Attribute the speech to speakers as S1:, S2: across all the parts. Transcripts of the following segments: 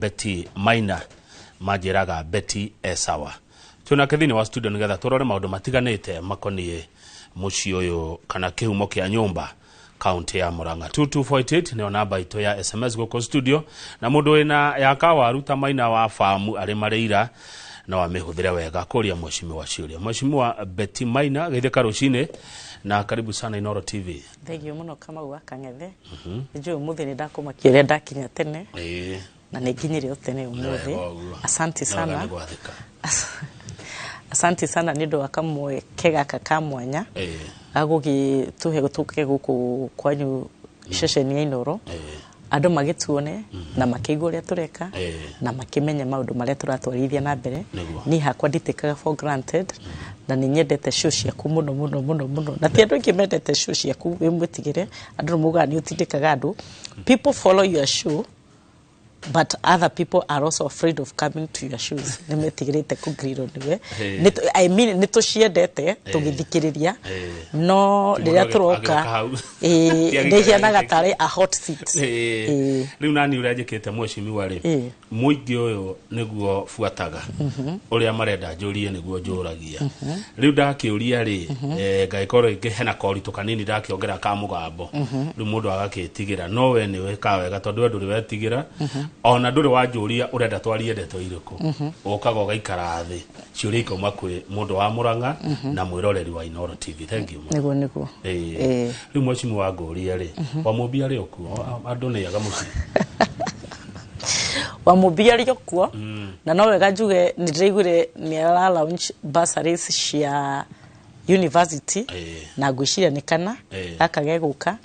S1: Betty Maina, manjĩraga Betty Esawa. Twĩnake thĩinĩ wa studio nĩgetha tũrore maũndũ matiganĩte makoniĩ mũciĩ ũyũ kana kĩhumo kĩa nyũmba kaunti ya Murang'a. 2248 nĩyo namba itũ ya SMS gũkũ studio, na mũndũ wĩna ya kawaru ta Maina wa famu arĩ marĩira no amĩhũthĩre wega kũria mheshimiwa ciũria. Mheshimiwa Betty Maina, geithĩka rũcinĩ na karibu sana Inooro TV.
S2: Thengiũ mũno, Kamau wa Kang'ethe. Nĩnjũĩ ũmũthĩ nĩ ndakũmakia ũrĩa ndakinya tene na nĩ nginyire o tene ũmũthĩ.
S1: Wega ũguo.
S2: Asante
S1: Nĩ wega
S2: sana.
S1: nĩ gwathĩka.
S2: Asante sana nĩ ũndũ wa kamweke gaka ka mwanya ga gũgĩtũhe tũke gũkũ kwanyu ceceni ya Inooro, andũ magĩtuone na makĩigua ũrĩa tũreka na makĩmenye maũndũ marĩa tũratwarithia na mbere. Niĩ hakwa nditĩkaga for granted na nĩ nyendete show ciaku mũno mũno mũno mũno, na ti andũ aingĩ mendete show ciaku. Wĩ mwĩtigĩre, andũ nĩ maugaga nĩ ũtindĩkaga andũ. People follow your show, but other people are also afraid of coming to your shows, nĩ metigĩrĩte kũngirwo nĩwe. I mean, nĩ tũciendete tũgĩthikĩrĩria, no
S1: Ti
S2: rĩrĩa
S1: mũndũ
S2: tũroka
S1: agĩũka hau. Ti
S2: nĩ ihianaga tarĩ a hot seat.
S1: Rĩu nani ũrĩa njĩkĩte, mheshimiwa rĩ, mũingĩ ũyũ nĩguo buataga ũrĩa marenda njũrie nĩguo njũragia. Rĩu ndakĩũria rĩ, ngagĩkorwo rĩngĩ hena koritũ kanini ndakĩongera ka mũgambo, rĩu mũndũ agakĩtigĩra. No we nĩ wĩkaga wega tondũ we ndũrĩ wetigĩra, ona ndũrĩ wanjũria ũrenda twarie ndeto irĩkũ. Ũkaga ũgaikara thĩ, ciũria ikauma kwĩ mũndũ wa Mũrang'a na mwĩroreri wa Inooro TV. Thank you mũno.
S2: Nĩguo.
S1: Rĩu mheshimiwa, ngũrie rĩ, Wamũmbi arĩ o kuo? Andũ nĩ aga mũciĩ?
S2: Wamũmbi arĩ o kuo, na no wega njuge nĩ ndĩraiguire nĩ ara launch bursaries cia university na ngwĩciria nĩ kana gaka gegũka,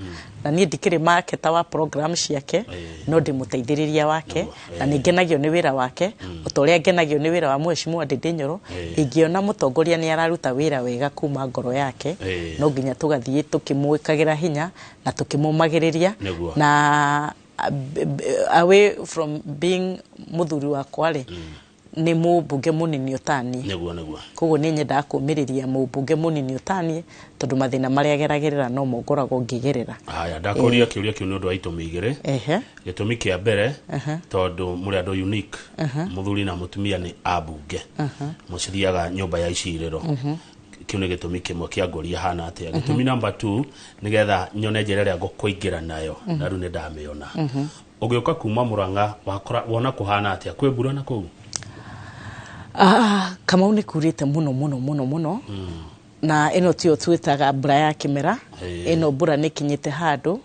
S2: na niĩ ndikĩrĩ marketer wa program ciake, no ndĩ mũteithĩrĩria wake, na nĩ ngenagio nĩ wĩra wake o ta ũrĩa ngenagio nĩ wĩra wa Mheshimiwa Ndindi Nyoro. Ingĩona mũtongoria nĩ araruta wĩra wega kuma ngoro yake, no nginya tũgathiĩ tũkĩmwĩkagĩra hinya na tũkĩmũmagĩrĩria. Na away from being mũthuri wakwa rĩ, nĩ mũmbunge mũnini ũtaniĩ.
S1: nĩguo nĩguo
S2: Koguo nĩ nyendaga kũmĩrĩria mũmbunge mũnini ũtaniĩ, tondũ mathĩna marĩa ageragĩrĩra no mo ngoragwo ngĩgerera.
S1: Haya, ndakũria kĩũria kĩu nĩ ũndũ wa itũmi igĩrĩ. Gĩtũmi kĩa mbere, tondũ mũrĩ andũ unique, mũthuri na mũtumia nĩ ambunge, mũcithiaga nyũmba ya icirĩro. Kĩu nĩ gĩtũmi kĩmwe kĩa ngũria hana atĩa. Gĩtũmi number 2, nĩgetha nyone njĩra ĩrĩa ngũkũingĩra nayo, na rĩu nĩ ndamĩona. Ũgĩũka kuma Mũrang'a, wakora wona kũhana atĩa? Kwĩ mbura na kũu?
S2: Ah, Kamau, nĩ kurĩte mũno mũno mũno mũno, na ĩno tiyo twĩtaga mbura ya kĩmera. Ĩno mbura nĩ ĩkinyĩte handũ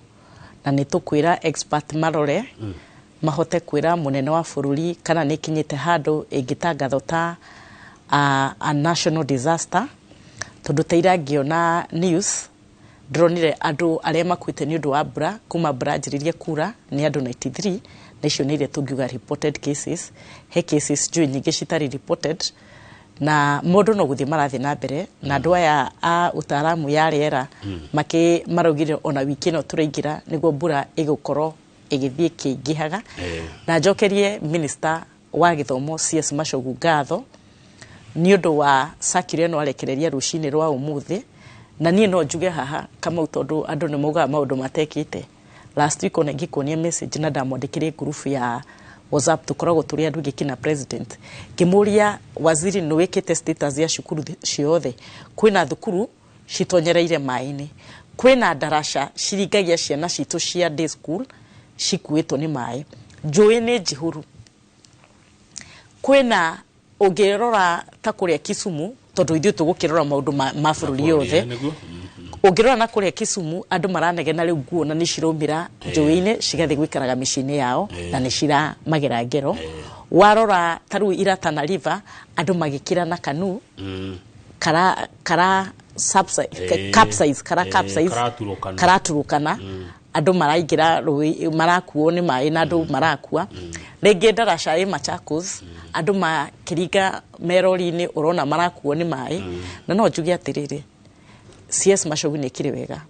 S2: na nĩ tũkwĩra expert marore mahote kwĩra mũnene wa bũrũri kana nĩ ĩkinyĩte handũ ĩngĩtangathwo ta a national disaster, tondũ ta ira ngĩona news ndĩronire andũ arĩa makuĩte nĩ ũndũ wa mbura kuma mbura anjĩrĩrie kura nĩ andũ 93, na icio nĩ iria tũngiuga reported cases. He cases njũĩ nyingĩ citarĩ reported, na mũndũ no gũthiĩ marathiĩ na mbere, na andũ aya a ũtaaramu ya rĩera makĩ maraugire ona wiki ĩno tũraingĩra nĩguo mbura ĩgũkorwo ĩgĩthiĩ ĩkĩingĩhaga. Na njokerie minister wa gĩthomo CS Machogu ngatho nĩ ũndũ wa circular ĩno arekereria rũcinĩ rwa ũmũthĩ. Na niĩ no njuge haha, Kamau, tondũ andũ nĩ maugaga maũndũ matekĩte, last week ona ingĩkuonia message na ndamwandĩkĩre ngurubu ya WhatsApp tũkoragwo tũrĩ andũ aingĩ kina president, ngĩmũria, "Waziri, nĩ wĩkĩte status ya cukuru ciothe? Kwĩna thukuru citonyereire maĩ-inĩ, kwĩna ndaraca ciringagia ciana citũ cia day school cikuĩtwo nĩ maĩ, njũĩ nĩ njihũru, kwĩna ũngĩrora ta kũrĩa Kisumu," tondũ ithuĩ tũgũkĩrora maũndũ ma bũrũri yothe. Ũngĩrora na kũrĩa Kisumu, andũ maranegena rĩu nguo na nĩ ciraumĩra njũĩ-inĩ cigathiĩ gũikaraga mĩciĩ-inĩ yao na nĩ ciramagera ngero. Warora ta rĩu ira Tana River, andũ magĩkĩra na kanu kara capsize, kara capsize.
S1: Karaturũkana.
S2: Karaturũkana, andũ maraingĩra rũĩ, marakuo nĩ maĩ na andũ marakua. Rĩngĩ ndaraca ĩ Machakos, andũ makĩringa merori-inĩ ũrona marakuo nĩ maĩ. Na no njuge atĩrĩrĩ, CS Machogu nĩ ĩkire wega.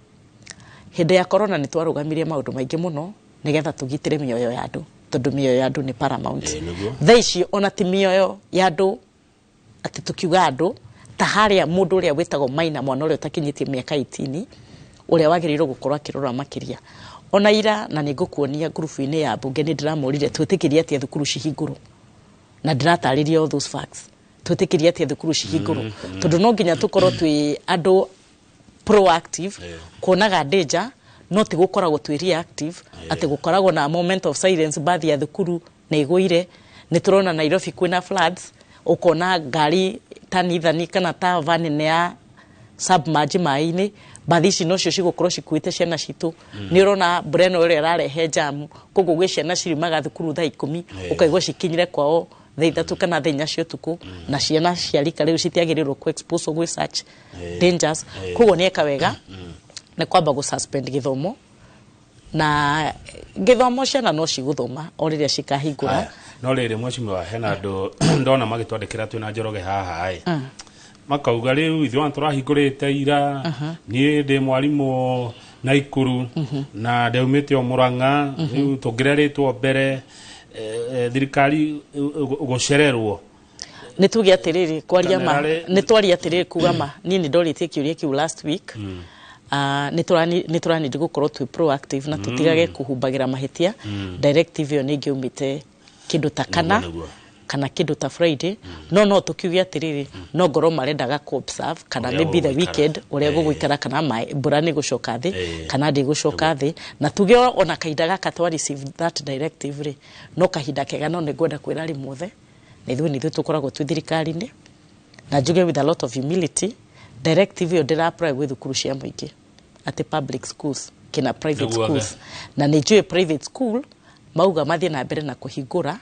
S2: Hĩndĩ ya corona nĩ twarũgamirie maũndũ maingĩ mũno nĩgetha tũgitĩre mĩoyo ya andũ, tondũ mĩoyo ya andũ nĩ paramount.
S1: Nĩguo.
S2: Thaa ici ona ti mĩoyo ya andũ, atĩ tũkiuga andũ ta harĩa mũndũ ũrĩa wĩtagwo Maina, mwana ũrĩa ũtakinyĩtie mĩaka 18, ũrĩa wagĩrĩirwo gũkorwo akĩrora makĩria. Ona ira na nĩ ngũkuonia ngurubu-inĩ ya mbunge nĩ ndĩramorire twĩtĩkĩrie atĩa thukuru cihingũrwo, na ndĩratarĩria all those facts, twĩtĩkĩrie atĩa thukuru cihingũrwo, tondũ no nginya tũkorwo twĩ andũ proactive kuonaga danger, no ti gũkoragwo twĩ reactive, atĩ gũkoragwo na moment of silence. Bathi ya thukuru nĩ ĩgũire, nĩ tũrona Nairobi kwĩna floods, ũkona ngari ta Nissan kana ta van nĩ ya submerge maĩ-inĩ. Bathi ici nocio cigũkorwo cikuĩte ciana citũ. Nĩ ũrona mbura ĩno ĩrĩa ĩrarehe jamu, koguo gwĩ ciana ciriumaga thukuru thaa 10, ũkaigua cikinyire kwao thaa 3 kana thaa 4 cia ũtukũ, na ciana cia rika rĩu citiagĩrĩirwo ku expose gwĩ such dangers. Koguo nĩ eka wega nĩ kwamba gũ suspend gĩthomo, na gĩthomo ciana no cigũthoma o rĩrĩa cikahingũra.
S1: Haya, no rĩrĩ, mheshimiwa, hena andũ ndona magĩtwandĩkĩra twĩna Njoroge haha ĩ, makauga rĩu ithuĩ ona tũrahingũrĩte ira, niĩ ndĩ mwarimũ Naikuru na ndaumĩte o Mũrang'a, rĩu tũngĩrerĩtwo mbere thirikari gũcererwo.
S2: Nĩ tuge atĩrĩrĩ, kwaria ma,
S1: Kana
S2: nĩ twaria atĩrĩrĩ, kuga ma, niĩ nĩ ndorĩtie kĩũria kĩu last week. Nĩ tũranindi gũkorwo twĩ proactive na tũtigage kũhumbagĩra mahĩtia. Directive ĩyo nĩ ĩngĩaumĩte kĩndũ ta kana
S1: Nĩguo.
S2: kana kĩndũ ta Friday, no tũkiuge atĩrĩrĩ, no ngorwo marendaga ku observe kana
S1: ũrĩa
S2: maybe the
S1: gũgũikara.
S2: weekend ũrĩa gũgũikara, kana mbura nĩ gũcoka thĩ kana ndĩgũcoka thĩ. Na tuge ona kahinda gaka twa receive that directive rĩ, no kahinda kega, no nĩ ngwenda kwĩra arimũ othe na ithuĩ nĩ ithuĩ tũkoragwo twĩ thirikari-inĩ, na njuge with a lot of humility, directive ĩyo ndĩra apply gwĩ thukuru cia mũingĩ, atĩ public schools kina private schools. Na nĩ njũĩ private school mauga mathiĩ na mbere na kũhingũra,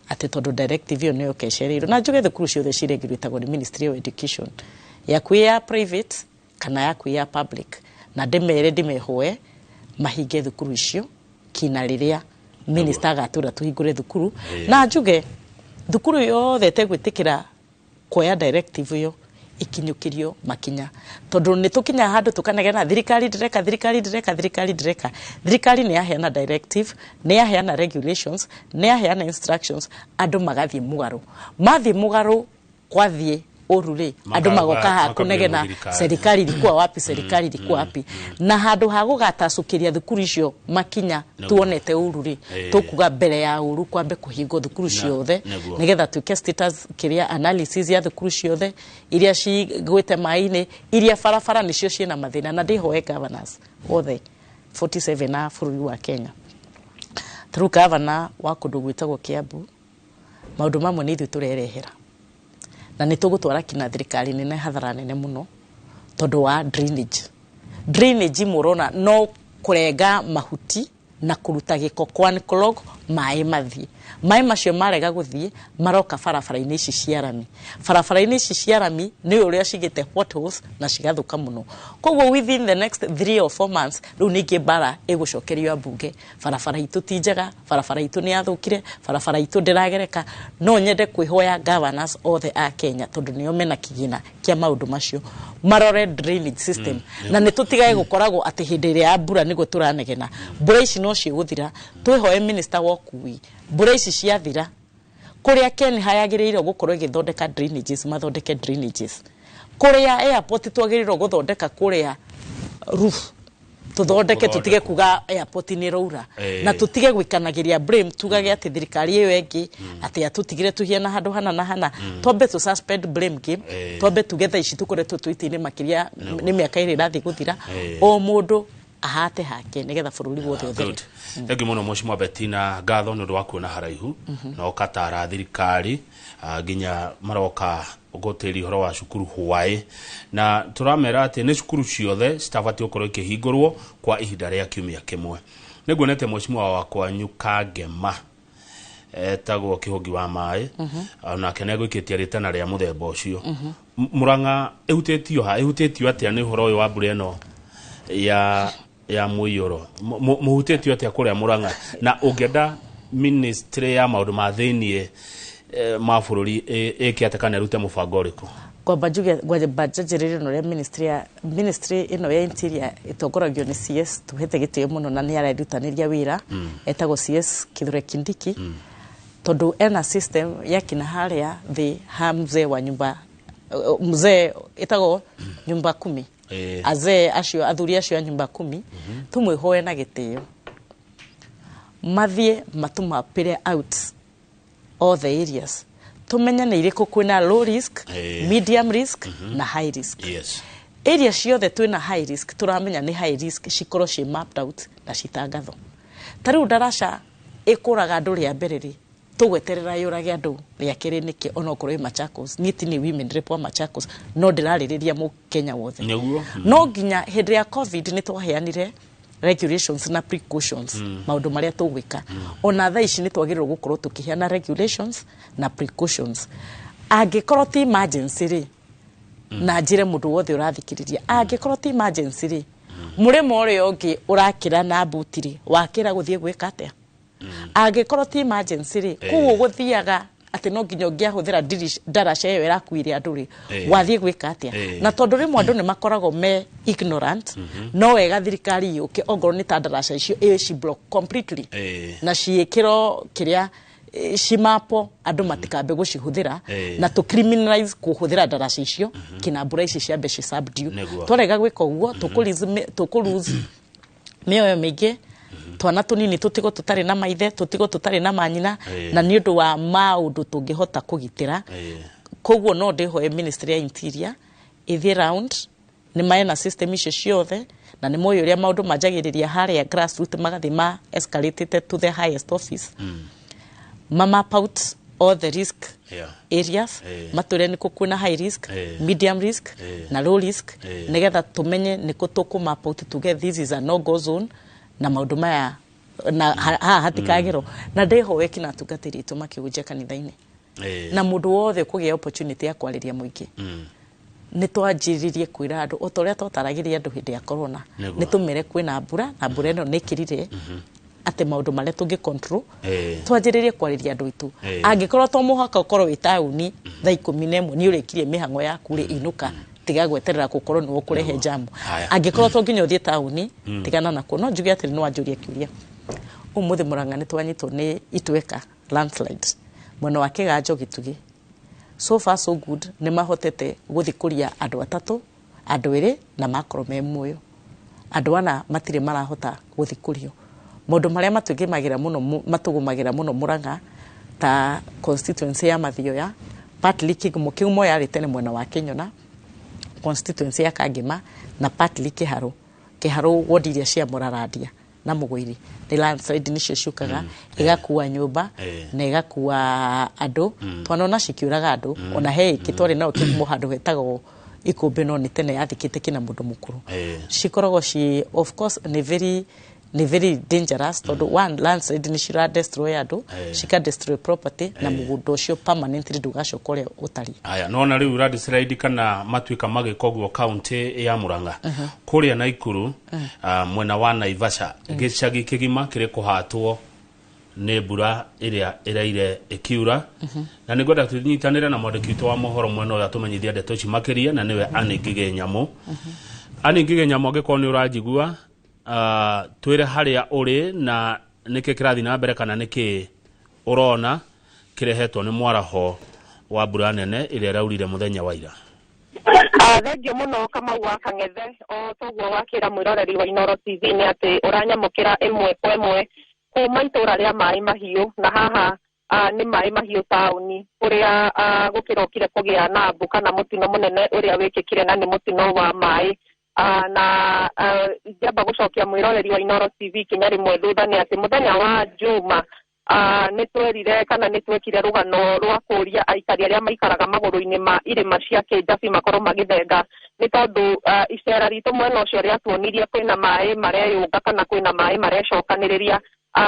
S2: atĩ tondũ directive ĩyo nĩyo kecereirwo. Na njuge thukuru ciothe ciregulĩtagwo nĩ Ministry of Education, yaku ya private kana yaku ya public, na ndĩmere ndĩmehoe mahinge thukuru icio kina rĩrĩa minister agatwĩra tũhingũre thukuru. Na njuge thukuru yothe ĩtegwĩtĩkĩra kuoya directive ĩyo ikinyũkĩrio makinya, tondũ nĩ tũkinya handũ tũkanegena, thirikari ndĩreka, thirikari ndĩreka, thirikari ndĩreka. Thirikari nĩ yaheana directive, nĩ yaheana regulations, nĩ yaheana instructions, andũ magathiĩ mũgarũ. Mathiĩ mũgarũ, kwathiĩ ũru rĩ, andũ magoka haha
S1: maka
S2: kũnegena,
S1: blame thirikari.
S2: Serikali ilikuwa wapi? Serikali ilikuwa wapi? Na handũ ha gũgatacũkĩria thukuru icio makinya tuonete ũru rĩ, tũkuga mbere ya ũru kwambe kũhingwo thukuru ciothe, nĩgetha tuĩke status kĩrĩa analysis ya thukuru ciothe iria cigwĩte maĩ-inĩ, iria barabara nĩcio ciĩna mathĩna. Na ndĩhoe governors othe 47 a bũrũri wa Kenya, through governor wa kũndũ gwĩtagwo Kiambu, maũndũ mamwe nĩ ithuĩ tũrerehera na nĩ tũgũtwara kinya thirikari nene hathara nene mũno, tondũ wa drainage. Drainage mũrona no kũrenga mahuti na kũruta gĩko kwa clog, maĩ mathiĩ. Maĩ macio marega gũthiĩ, maroka barabara-inĩ ici cia rami. Barabara-inĩ ici cia rami nĩ ũrĩa cigĩte potholes na cigathũka mũno. Koguo within the next 3 or 4 months rĩu ningĩ mbara ĩgũcokerio ambunge, barabara itũ ti njega, barabara itũ nĩ yathũkire, barabara itũ ndĩragereka. No nyende kwĩhoya governors othe a Kenya, tondũ nĩo mena kĩgĩna kĩa maũndũ macio, marore drainage system, na nĩ tũtigage gũkoragwo atĩ hĩndĩ ĩrĩa ya mbura nĩguo tũranegena. Mbura ici no ciĩgũthira. Twĩhoe minister wa ũkui, mbura ici ciathira, kũrĩa KENHA yagĩrĩirwo gũkorwo ĩgĩthondeka drainages, mathondeke drainages. Kũrĩa airport twagĩrĩirwo gũthondeka kũrĩa roof, tũthondeke, tũtige kuga airport nĩ ĩraura, na tũtige gwĩkanagĩria blame, tugage atĩ thirikari ĩyo ĩngĩ atĩ atũtigire tũhiana handũ hana na hana. Twambe tũ suspend blame game, twambe tuge thaa ici tũkoretwo twĩtĩ-inĩ makĩria nĩ mĩaka 2 ĩrathiĩ gũthira, o mũndũ ahate hake nĩgetha bũrũri wothe ũthere.
S1: Good. Thank you mũno, Mheshimiwa Bettina ngatho nĩ ũndũ wa kuona haraihu na ũkatara thirikari, nginya maroka gũtĩria ũhoro wa cukuru hwaĩ, na tũramera atĩ nĩ cukuru ciothe citabatiĩ gũkorwo ikĩhingũrwo kwa ihinda rĩa kiumia kĩmwe. Nĩ nguonete mheshimiwa wakwa Nyuka Ngema etagwo Kĩhũngi wa maĩ, onake nĩ egũikĩtie rĩtana rĩa mũthemba ũcio. Mũrang'a ĩhutĩtio ha, ĩhutĩtio atĩa nĩ ũhoro ũyũ wa mbura ĩno ya mũiyũro? Mũhutĩtio atĩa kũrĩa Mũrang'a, na ũngĩenda ministry ya maũndũ ma thĩiniĩ ma bũrũri ĩke atĩa kana ĩrute mũbango ũrĩkũ?
S2: Ngwamba njuge, ngwamba njanjĩrĩrie na ũrĩa ministry ĩno ya interior ĩtongoragio nĩ CS tuhete gĩtĩo mũno na nĩ arerutanĩria wĩra, etagwo CS Kithure Kindiki, tondũ ena system ya kina harĩa thĩ ha mzee wa nyumba, mzee ĩtagwo nyumba kumi, azee acio, athuri acio a nyumba kumi, tũmwĩhoe na gĩtĩo. Mathiĩ matũmapĩre out all the areas, tumenye nĩ irĩkũ kwĩna low risk, medium risk na high risk. Area ciothe twĩna high risk, tũramenya nĩ high risk, cikorwo ciĩ mapped out na citangathwo. Ta rĩu ndaraca ĩkũraga andũ rĩa mbere rĩ, tũgweterera yũrage andũ rĩa kerĩ nĩkĩ? Onokorwo ĩ Machakos, niĩ ti nĩ women rep wa Machakos, no ndĩrarĩrĩria mũkenya wothe. No nginya hĩndĩ ya COVID nĩ twaheanire regulations na precautions, maũndũ marĩa tũgwĩka. Ona thaa ici nĩ twagĩrĩirwo gũkorwo tũkĩheana regulations na precautions. Angĩkorwo ti emergency rĩ, na njĩre mũndũ wothe ũrathikĩrĩria, angĩkorwo ti emergency rĩ, mũrĩmo ũrĩa ũngĩ ũrakĩra na mbuti rĩ, wakĩra gũthiĩ gwĩka atĩa? Angĩkorwo ti emergency rĩ, koguo gũthiaga atĩ no nginya ũngĩahũthĩra ndaraca ĩyo ĩrakuire andũ rĩ, wathiĩ gwĩka atĩa? Na tondũ rĩmwe andũ nĩ makoragwo me ignorant, no wega thirikari yũke, ongorwo nĩ ta ndaraca icio ĩci block completely na ciĩkĩrwo kĩrĩa cimapo, andũ matikambe gũcihũthĩra, na tũ criminalize kũhũthĩra ndaraca icio kina mbura ici ciambe ci subdue. Twarega gwĩka ũguo, tũkũ lose mĩoyo mĩingĩ, twana tũnini tũtigwo tũtarĩ na maithe, tũtigwo tũtarĩ na manyina, na nĩ ũndũ wa maũndũ tũngĩhota kũgitĩra. Koguo no ndĩhoe Ministry ya Interior ĩthiĩ round, nĩ maena system icio ciothe na nĩ moĩ ũrĩa maũndũ manjagĩrĩria harĩa grassroot magathiĩ ma escalated to the highest office, ma map out all the risk areas, matwĩre nĩkũ kwĩna high risk, medium risk na low risk, nĩgetha tũmenye nĩkũ tũkũ map out, tuge this is a no go zone na maũndũ maya na haha hatikagĩrwo. Na ndĩhoe kina atungatĩri aitũ makĩhunjia kanitha-inĩ na mũndũ wothe ũkũgĩa opportunity ya kwarĩria mũingĩ, nĩ twanjĩrĩrie kwĩra andũ o ta ũrĩa twataragĩria andũ hĩndĩ ya corona. Nĩ tũmere kwĩna mbura na mbura ĩno nĩ ĩkĩrire atĩ maũndũ marĩa tũngĩ control, twanjĩrĩrie kwarĩria andũ aitũ. Angĩkorwo to mũhaka ũkorwo wĩ taũni thaa 11, nĩ ũrĩkirie mĩhang'o yaku rĩ, inũka, tiga gweterera gũkorwo nĩwe ũkũrehe jamu. Angĩkorwo to nginya ũthiĩ taũni, tigana nakuo. No njuge atĩrĩ, nĩ wanjũria kĩũria, ũmũthĩ Mũrang'a nĩ twanyitwo nĩ itweka, landslide, mwena wa Kĩganjo Gĩtugĩ. So far so good, nĩ mahotete gũthikũria andũ atatũ, andũ erĩ na makorwo me muoyo, andũ ana matirĩ marahota gũthikũrio. Maũndũ marĩa matũgĩmagĩra mũno matũgũmagĩra mũno Mũrang'a ta constituency ya Mathioya, partly Kĩgumo. Kĩgumo yarĩ tene mwena wa Kĩnyona, constituency ya Kangema, na partly Kĩharũ. Kĩharũ wodi iria cia Mũrarandia na Mũgũiri nĩ landslide nĩcio ciũkaga igakua nyũmba na igakua andũ. Twanona cikiũraga andũ. Ona he ĩngĩ twarĩ nayo Kĩgumo handũ hetagwo Ikũmbĩ, no nĩ tene yathikĩte kĩna mũndũ mũkũrũ. Cikoragwo ci, of course, nĩ very dangerous tondũ one, landslide nĩ cira destroy andũ, cika destroy property, na mũgũnda ũcio permanently ndũgacoka ũrĩa ũtariĩ.
S1: Aya, nona rĩu landslide kana matuĩka magĩka ũguo kaunti ya Murang'a kũrĩa Naikuru, mwena wa Naivasha, gĩcagi kĩgima kĩrĩ kũhatwo nĩ mbura ĩrĩa ĩraire ĩkiura. Na nĩ ngwenda tũnyitanĩre na mwandĩki witũ wa mohoro mwena ũyũ atũmenyithia ndeto ici makĩria, na nĩwe Anĩ Ngigĩ Nyamũ. Anĩ Ngigĩ Nyamũ, angĩkorwo nĩ ũranjigua, twĩre harĩa ũrĩ na nĩkĩ kĩrathiĩ na mbere kana nĩkĩ ũrona kĩrehetwo nĩ mwaraho wa mbura nene ĩrĩa ĩraurire mũthenya wa ira.
S3: Thengio mũno, Kamau wa Kang'ethe. O toguo wakĩra mwĩroreri wa Inoro TV nĩ atĩ ũranyamũkĩra ĩmwe kwa ĩmwe kuma itũra rĩa Maĩ Mahiũ, na haha nĩ Maĩ Mahiũ taũni kũrĩa gũkĩrokire kũgĩa na mbu kana mũtino mũnene ũrĩa wĩkĩkire, na nĩ mũtino wa maĩ. Na ingĩamba gũcokia mwĩroreri wa Inoro TV kinya rĩmwe thutha nĩ atĩ mũthenya wa Juma nĩ twerire kana nĩ twekire rũgano rwa kũria aikari arĩa maikaraga magũrũ-inĩ ma irĩma cia Kĩnjabi makorwo magĩthenga, nĩ tondũ icera ritũ mwena ũcio rĩatuonirie kwĩna maĩ mareyũnga kana kwĩna maĩ marecokanĩrĩria,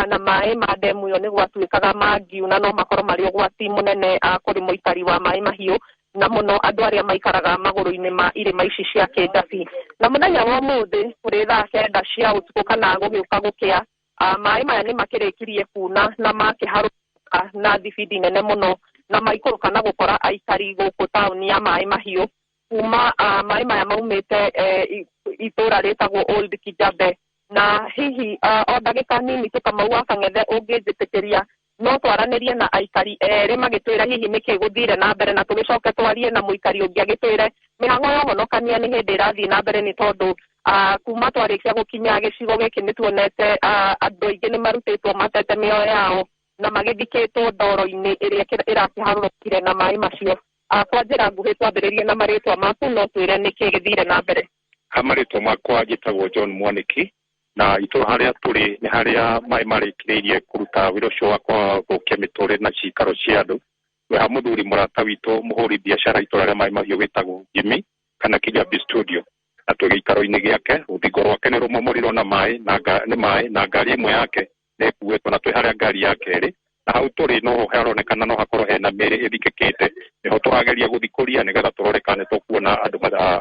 S3: na maĩ ma ndemu ĩyo nĩ gwatuĩkaga mangiuna no makorwo marĩ ũgwati mũnene kũrĩ mũikari wa Maĩ Mahiũ, na mũno andũ arĩa maikaraga magũrũ-inĩ ma irĩma ici cia Kĩnjabi. Na mũthenya wa ũmũthĩ kũrĩ thaa 9 cia ũtukũ kana gũgĩũka gũkĩa, maĩ maya nĩ makĩrĩkirie kuna na makĩharũka na thibindi nene mũno na maikũrũka na gũkora aikari gũkũ taũni ya Maĩ Mahiũ kuma maĩ maya maumĩte itũra rĩtagwo Old Kijabe. Na hihi o ndagĩka nini tu, Kamau wa Kang'ethe, ũngĩnjĩtĩkĩria no twaranĩrie na aikari erĩ magĩtwĩra hihi nĩkĩ gũthire na mbere, na tũgĩcoke twarie na mũikari ũngĩ agĩtwĩre mĩhang'o ya ũhonokania nĩ hĩndĩ ĩrathiĩ na mbere, nĩ tondũ Kuma twarĩkia gũkinya gĩcigo gĩkĩ nĩ tuonete andũ aingĩ nĩ marutĩtwo matete mĩoyo yao na magĩthikĩtwo ndoro-inĩ ĩrĩa ĩrakĩharũrũkire na maĩ macio. Kwa njĩra nguhĩ twambĩrĩrie na marĩtwa maku, no twĩre nĩkĩ gĩthire na mbere.
S4: Ha marĩtwa makwa njĩtagwo John Mwaniki, na itũra harĩa tũrĩ nĩ harĩa maĩ marĩkĩrĩirie kũruta wĩra ũcio wa gũthũkia mĩtũrĩre na cikaro cia andũ. Twĩ ha mũthuri mũrata witũ mũhũri biacara itũra rĩa Maĩ Mahiũ wĩtagwo Jimmy kana Kijabi Studio, na twĩ gĩikaro-inĩ gĩake. Rũthingo rwake nĩ rũmomorirwo na maĩ na nĩ maĩ, na ngari ĩmwe yake nĩ ĩkuĩtwo, na twĩ harĩa ngari yake ĩrĩ, na hau tũrĩ no haronekana no hakorwo hena mĩĩrĩ ĩthikĩkĩte. Nĩho tũrageria gũthikũria nĩgetha tũrore kana nĩtũkuona andũ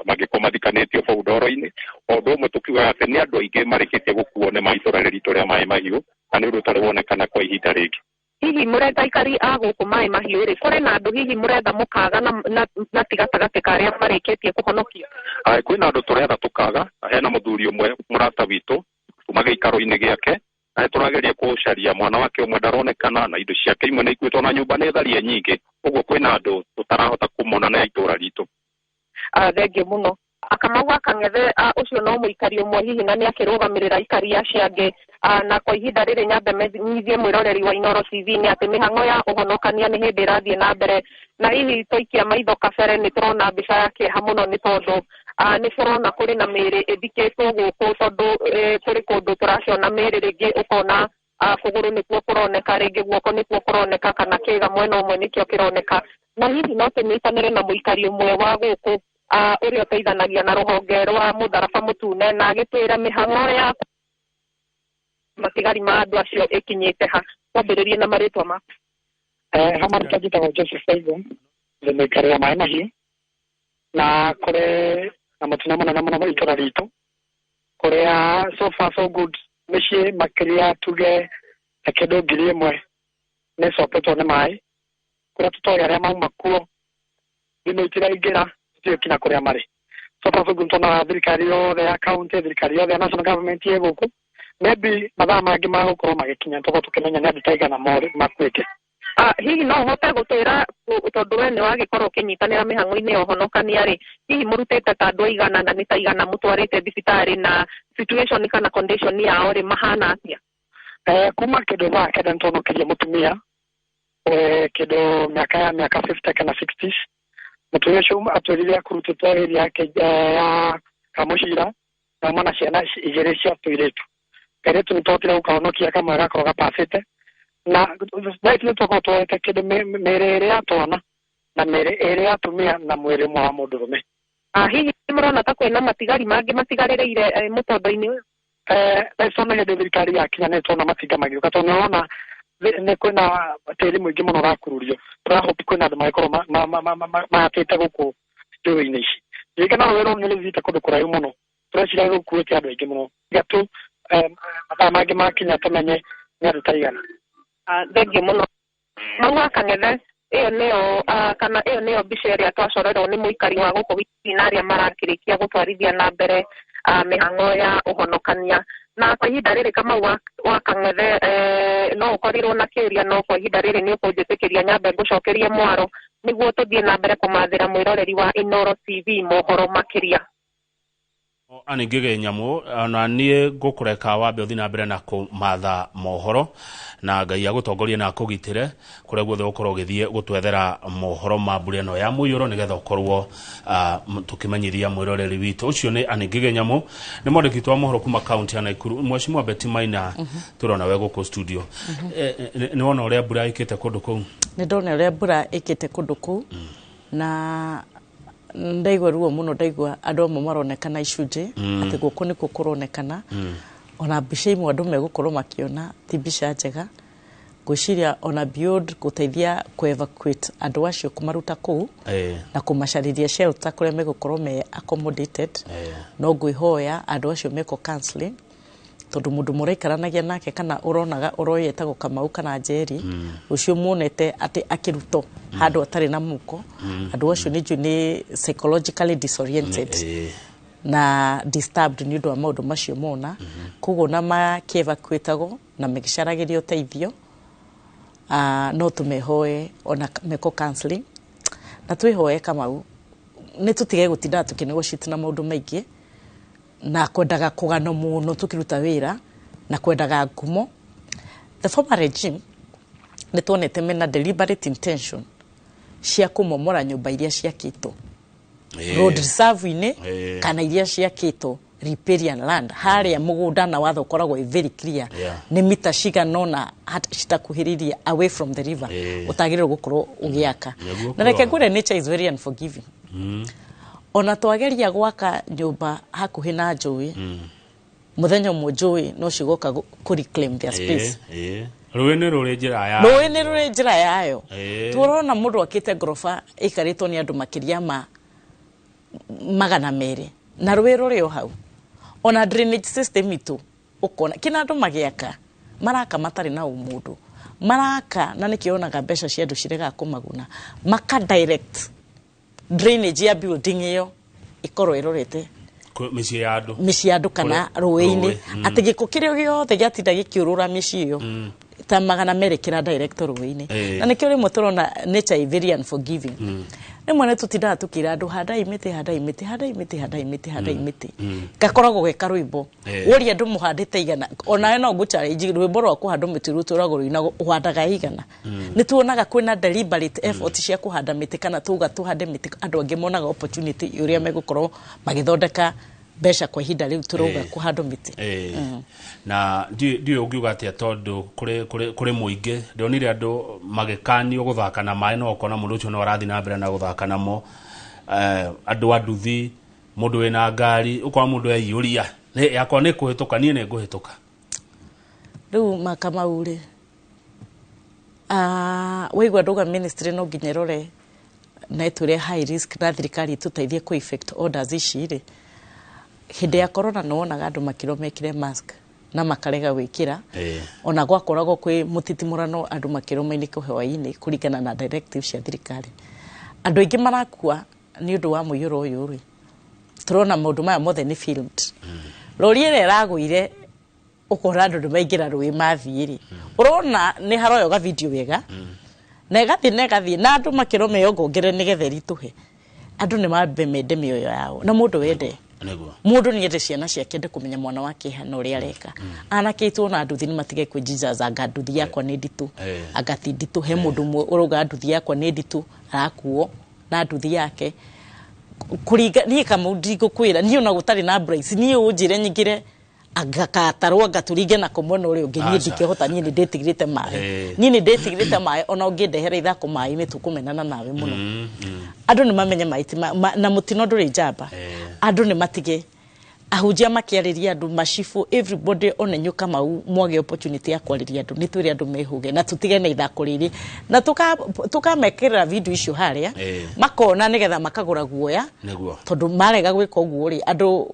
S4: mangĩkorwo mathikanĩtio bau ndoro-inĩ. O ũndũ ũmwe tũkiugaga atĩ nĩ andũ aingĩ marĩkĩtie gũkuo nĩ maĩ itũra rĩrĩ ritũ rĩa Maĩ Mahiũ, na nĩ ũndũ ũtarĩ wonekana kwa ihinda rĩngĩ.
S3: Hihi mũretha aikari a gũkũ Maĩ Mahiũ rĩ, kũrĩ na andũ hihi mũretha mũkaga na ti gatagatĩ ka arĩa marĩkĩtie kũhonokio?
S4: Kwĩna andũ tũretha tũkaga. Hena mũthuri ũmwe mũrata witũ kuma gĩikaro-inĩ gĩake, na tũrageria kũcaria mwana wake ũmwe ndaronekana, na indo ciake imwe nĩ ikuĩtwo, na nyũmba nĩ tharie nyingĩ. Ũguo kwĩna andũ tũtarahota kũmona na itũra ritũ.
S3: Thengiũ mũno. Kamau wa Kang'ethe, ũcio no mũikari ũmwe hihi na nĩ akĩrũgamĩrĩra aikari acio angĩ. Na kwa ihinda rĩrĩ nyambe menyithie mwĩroreri wa Inooro TV nĩ atĩ mĩhang'o ya ũhonokania nĩ hĩndĩ ĩrathiĩ na mbere, na hihi twaikia maitho kabere nĩ tũrona mbica ya kĩeha mũno, nĩ tondũ nĩ tũrona kũrĩ na mĩĩrĩ ĩthikĩtwo gũkũ, tondũ kũrĩ kũndũ tũraciona mĩĩrĩ rĩngĩ ũkona kũgũrũ nĩkuo kũroneka, rĩngĩ guoko nĩkuo kũroneka, kana kĩga mwena ũmwe nĩkĩo kĩroneka. Na hihi no tũnyitanĩre na mũikari ũmwe wa gũkũ ũrĩa ũteithanagia na rũhonge rwa mũtharaba mũtune, na agĩtwĩra mĩhang'o ya matigari ma andũ acio ĩkinyĩte ha. Twambĩrĩrie na marĩtwa maku.
S5: Ha marĩtwa njĩtagwo Joseph Saigo, ndĩ mũikari wa Maĩ Mahiũ, na kũrĩ na mũtino mũnene mũno itũra ritũ, kũrĩa so far so good mĩciĩ makĩria tuge ta kĩndũ 1000 nĩ ĩcopetwo nĩ maĩ, kũrĩa tũtoĩ arĩa mauma kuo, thimũ itiraingĩra, tũtiũĩ kinya kũrĩa marĩ. So far so good tuonaga thirikari yothe ya county, thirikari yothe ya national government ĩ gũkũ, maybe mathaa mangĩ magũkorwo magĩkinya tũkorwo tũkĩmenya nĩ andũ ta aigana makuĩte.
S3: Hihi no ũhote gũtwĩra, tondũ we nĩ wagĩkorwo ũkĩnyitanĩra mĩhang'o-inĩ ya ũhonokania rĩ, hihi mũrutĩte ta andũ aigana na nĩ ta aigana mũtwarĩte thibitarĩ, na situation kana condition yao rĩ mahana atĩa?
S5: Kuma kĩndũ thaa kenda nĩtwonokirie mũtumia kĩndũ mĩaka ya mĩaka 50 kana 60s. Mũtumia ũcio atwĩrire akurutĩtwo area yake ya Kamũcira, na auma na ciana igĩrĩ cia tũirĩtu. Kairĩtu nĩtwahotire gũkahonokia, kamwe gakorwo gapacĩte, na thaa ici nĩtwakorwo tuoete kĩndũ mĩĩrĩ ĩrĩ ya twana na mĩĩrĩ ĩrĩ ya atumia na mwĩrĩ ũmwe wa mũndũrũme.
S3: Hihi nĩmũrona ta kwĩna matigari mangĩ matigarĩrĩire mũtondo-inĩ ũyũ?
S5: Thaa ici tuona hĩndĩ thirikari yakinya nĩ tuona matinga magĩũka, tondũ nĩũrona nĩ kwĩna tĩri mũingĩ mũno ũrakururio. Tũrahope kwĩna andũ mangĩkorwo mahatĩte gũkũ njũĩ-inĩ ici. Ririkana rũĩ rũrũ nĩ rũthiĩte kũndũ kũraihu mũno, tũreciria rũkuĩte andũ aingĩ mũno. Tiga tu mathaa mangĩ makinya tũmenye nĩ andũ ta aigana.
S3: Thengiũ mũno. Mau wa Kang'ethe, ĩyo nĩyo kana ĩyo nĩyo mbica ĩrĩa twacorerwo nĩ mũikari wa gũkũ Gĩcii na arĩa marakĩrĩkia gũtwarithia na mbere mĩhang'o ya ũhonokania. Na kwa ihinda rĩrĩ Kamau wa Kang'ethe, no ũkorirwo na kĩũria, no kwa ihinda rĩrĩ nĩ ũkũnjĩtĩkĩria nyambe ngũcokerie mwaro nĩguo tũthiĩ na mbere kũmathĩra mwĩroreri wa Inooro TV mohoro makĩria.
S1: Ani ngĩgĩ nyamũ, ona niĩ ngũkũreka wambe ũthiĩ na mbere na kũmatha mohoro, na Ngai agũtongorie na akũgitĩre kũrĩa guothe ũkorwo ũgĩthiĩ gũtwethera mohoro ma mbura ĩno ya mũiyũro, nĩgetha ũkorwo tũkĩmenyithia mwĩroreri witũ. Ũcio nĩ Anĩ Ngĩgĩ Nyamũ, nĩ mwandĩki wa mohoro kuma kaunti ya Nakuru. Mheshimiwa Betty Maina, tũrona we gũkũ studio. Nĩ wona ũrĩa mbura ĩkĩte kũndũ kũu?
S2: Nĩ ndona ũrĩa mbura ĩkĩte kũndũ kũu, na ndaigua ruo mũno, ndaigua andũ amwe maronekana icunjĩ, atĩ gũkũ nĩkuo kũronekana. Ona mbica imwe andũ megũkorwo makĩona ti mbica njega. Ngwĩciria ona beyond gũteithia kũ-evacuate andũ acio, kũmaruta kũu na kũmacarĩria shelter kũrĩa megũkorwo me accommodated, no ngwĩhoya andũ acio mekwo counseling, tondũ mũndũ mũraikaranagia nake kana ũronaga ũroĩ etagwo Kamau kana Njeri, ũcio muonete atĩ akĩrutwo handũ atarĩ na mũko, andũ acio nĩ njũĩ nĩ psychologically disoriented na disturbed nĩ ũndũ wa maũndũ macio mona. Koguo na makĩevacuĩtagwo na magĩcaragĩrio ũteithio, no tũmehoe ona meko counseling, na twĩhoe Kamau nĩ tũtige gũtindaga tũkĩnegotiate na maũndũ maingĩ. Na kwendaga kũgano mũno tũkĩruta wĩra na kwendaga ngumo. The former regime nĩ tuonete mena deliberate intention cia kũmomora nyũmba iria ciakĩtwo road reserve-inĩ kana iria ciakĩtwo riparian land harĩa mũgũnda na watho ũkoragwo wĩ very clear nĩ mita cigana ũna citakuhĩrĩirie away from the river ũtagĩrĩirwo gũkorwo ũgĩaka.
S1: Nĩguo.
S2: Na reke ngwĩre, nature is very unforgiving. Ona twageria gwaka nyũmba hakuhĩ na njũĩ, mũthenya ũmwe njũĩ no cigoka kũ reclaim their space.
S1: Ĩĩ, rũĩ nĩ rũrĩ njĩra ya
S2: Rũĩ nĩ rũrĩ njĩra yayo. Tũrona mũndũ akĩte ngoroba ĩikarĩtwo nĩ andũ makĩria ma 200 na rũĩ rũrĩ o hau. Ona drainage system itũ ũkona kina andũ magĩaka maraka matarĩ na ũmũndũ maraka, na nĩkĩo onaga mbeca cia andũ ciregaga kũmaguna, maka direct drainage ya building ĩyo ĩkorwo ĩrorete
S1: mĩciĩ ya andũ.
S2: Mĩciĩ ya andũ kana rũĩ-inĩ.
S1: Rũĩ.
S2: Atĩ gĩko kĩrĩa gĩothe gĩatinda gĩkĩũrũra mĩciĩ ĩyo ta 200 kĩra direct rũĩ-inĩ. Na nĩkĩo rĩmwe tũrona nature is very unforgiving. Rĩmwe nĩ tũtindaga tũkĩra andũ, handai mĩtĩ, handai mĩtĩ, handai mĩtĩ, handai mĩtĩ, handai mĩtĩ, gakoragwo ge karwĩmbo. Woria andũ mũhandĩte igana, onawe no ngũ challenge rwĩmbo rwa kũhanda mĩtĩ rũtũragwo rũinagwo ũhandaga igana. Nĩ tuonaga kwĩna deliberate effort cia kũhanda mĩtĩ kana tuga tũhande mĩtĩ, andũ angĩ monaga opportunity ũrĩa megũkorwo magĩthondeka mbeca kwa ihinda rĩu tũrauga kũhandwo mĩtĩ.
S1: Na ndiũĩ ũngiuga atĩa, tondũ kũrĩ mũingĩ ndonire andũ magĩkanio gũthaka na maĩ, no ũkona mũndũ ũcio no arathiĩ na mbere na gũthaka namo. Andũ a nduthi, mũndũ wĩna ngari, ũkona mũndũ eiyũria, yakwa nĩ kũhĩtũka, niĩ nĩ ngũhĩtũka.
S2: Rĩu makamau rĩ, waigua ndauga ministry no nginya ĩrore na ĩtwĩre high risk na thirikari ĩtũteithie kũ effect orders ici rĩ. Hĩndĩ ya corona nĩ wonaga andũ makĩrwo mekĩre mask na makarega gwĩkĩra. Ona gwakoragwo kwĩ mũtitimũrano, andũ makĩrwo mainĩke hwaĩ-inĩ kũringana na directive cia thirikari. Andũ aingĩ marakua nĩ ũndũ wa mũiyũro ũyũ rĩ, tũrona maũndũ maya mothe nĩ filmed. Rori ĩrĩa ĩragũire ũkona andũ nĩ maingĩra rũĩ mathiĩ rĩ, ũrona nĩ haroyo ga video wega na ĩgathiĩ na ĩgathiĩ na andũ makĩrwo meyongongere nĩgetha ĩritũhe. Andũ nĩ mambe mende mĩoyo yao na mũndũ wende mũndũ nĩ ende ciana ciake, ende kũmenya mwana wake hana ũrĩa areka. Anake aitũ ona nduthi nĩ matige kwĩnjijaza anga nduthi yakwa nĩ nditũ, anga ti nditũ. He mũndũ ũmwe ũrauga nduthi yakwa nĩ nditũ, arakuo na nduthi yake kũringa. Niĩ kamau ndigũkwĩra, niĩ ona gũtarĩ na mbura ici, niĩ ũnjĩre nyingĩre anga katarwo anga tũringe nako mwena ũrĩa ũngĩ, niĩ
S1: Aca.
S2: ndingĩhota. Niĩ nĩ ndĩtigĩrĩte maĩ. Niĩ nĩ ndĩtigĩrĩte maĩ, ona ũngĩndehera ithako maĩ-inĩ tũkũmenana nawe mũno. Andũ nĩ mamenye maĩ ti na mũtino ndũrĩ njamba. Andũ nĩ matige ahunjia makĩarĩria andũ, macibũ, everybody, ona inyuĩ Kamau mwage opportunity ya kwarĩria andũ, nĩ twĩre andũ mehũge na tũtige na ithako rĩrĩ na tũkamekĩrĩra video icio harĩa makona nĩgetha makagũra guoya, tondũ marega gwĩka ũguo rĩ, andũ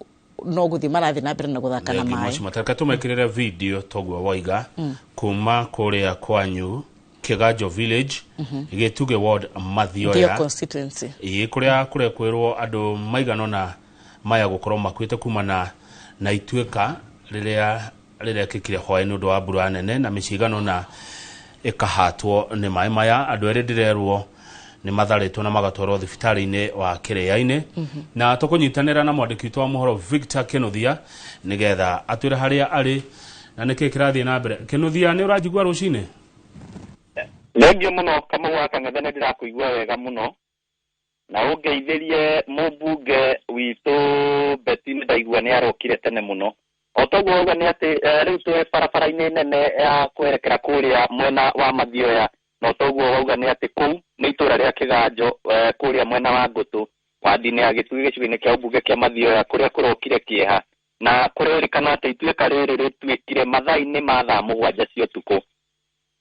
S2: no gũthiĩ marathiĩ na mbere na gũthaka na
S1: Thengi
S2: maĩ.
S1: Mheshimiwa. Reke tũmekĩrĩre video toguo waiga kuma kũrĩa kwanyu Kĩganjo village, Gĩtugĩ ward,
S2: Ndio
S1: Mathioya
S2: constituency.
S1: Ĩĩ, kũrĩa kũrekwĩrwo andũ maigana ũna maya gũkorwo makuĩte kumana na ituĩka rĩrĩa rĩrekĩkire hwaĩ nĩ ũndũ wa mbura nene, na mĩciĩ igana ũna ĩkahatwo nĩ maĩ maya. Andũ erĩ ndĩrerwo nĩ matharĩtwo na magatwarwo thibitarĩ-inĩ wa Kĩrĩa-inĩ, na tũkũnyitanĩra na mwandĩki witũ wa mohoro Victor Kĩnuthia nĩgetha atwĩre harĩa arĩ na nĩkĩĩ kĩrathiĩ na mbere. Kĩnuthia, nĩ ũranjigua rũcinĩ?
S6: Thengio mũno, Kamau wa Kang'ethe, nĩ ndĩrakũigua wega mũno na ũngeithĩrie mũmbunge witũ Beti, nĩ ndaigua nĩ arokire tene mũno. O toguo auga nĩ atĩ rĩu twĩ barabara-inĩ nene ya kwerekera kũrĩa mwena wa Mathioya, na toguo wauga nĩ atĩ kũu nĩ itũra rĩa Kĩganjo, kũrĩa mwena wa Ngũtũ, wandi-inĩ ya Gĩtugĩ, gĩcigo-inĩ kĩa ũmbunge kĩa Mathioya, kũrĩa kũrokire kĩeha na kũrerĩkana atĩ ituĩka rĩrĩ rĩtuĩkire mathaa-inĩ ma thaa 7 cia ũtukũ.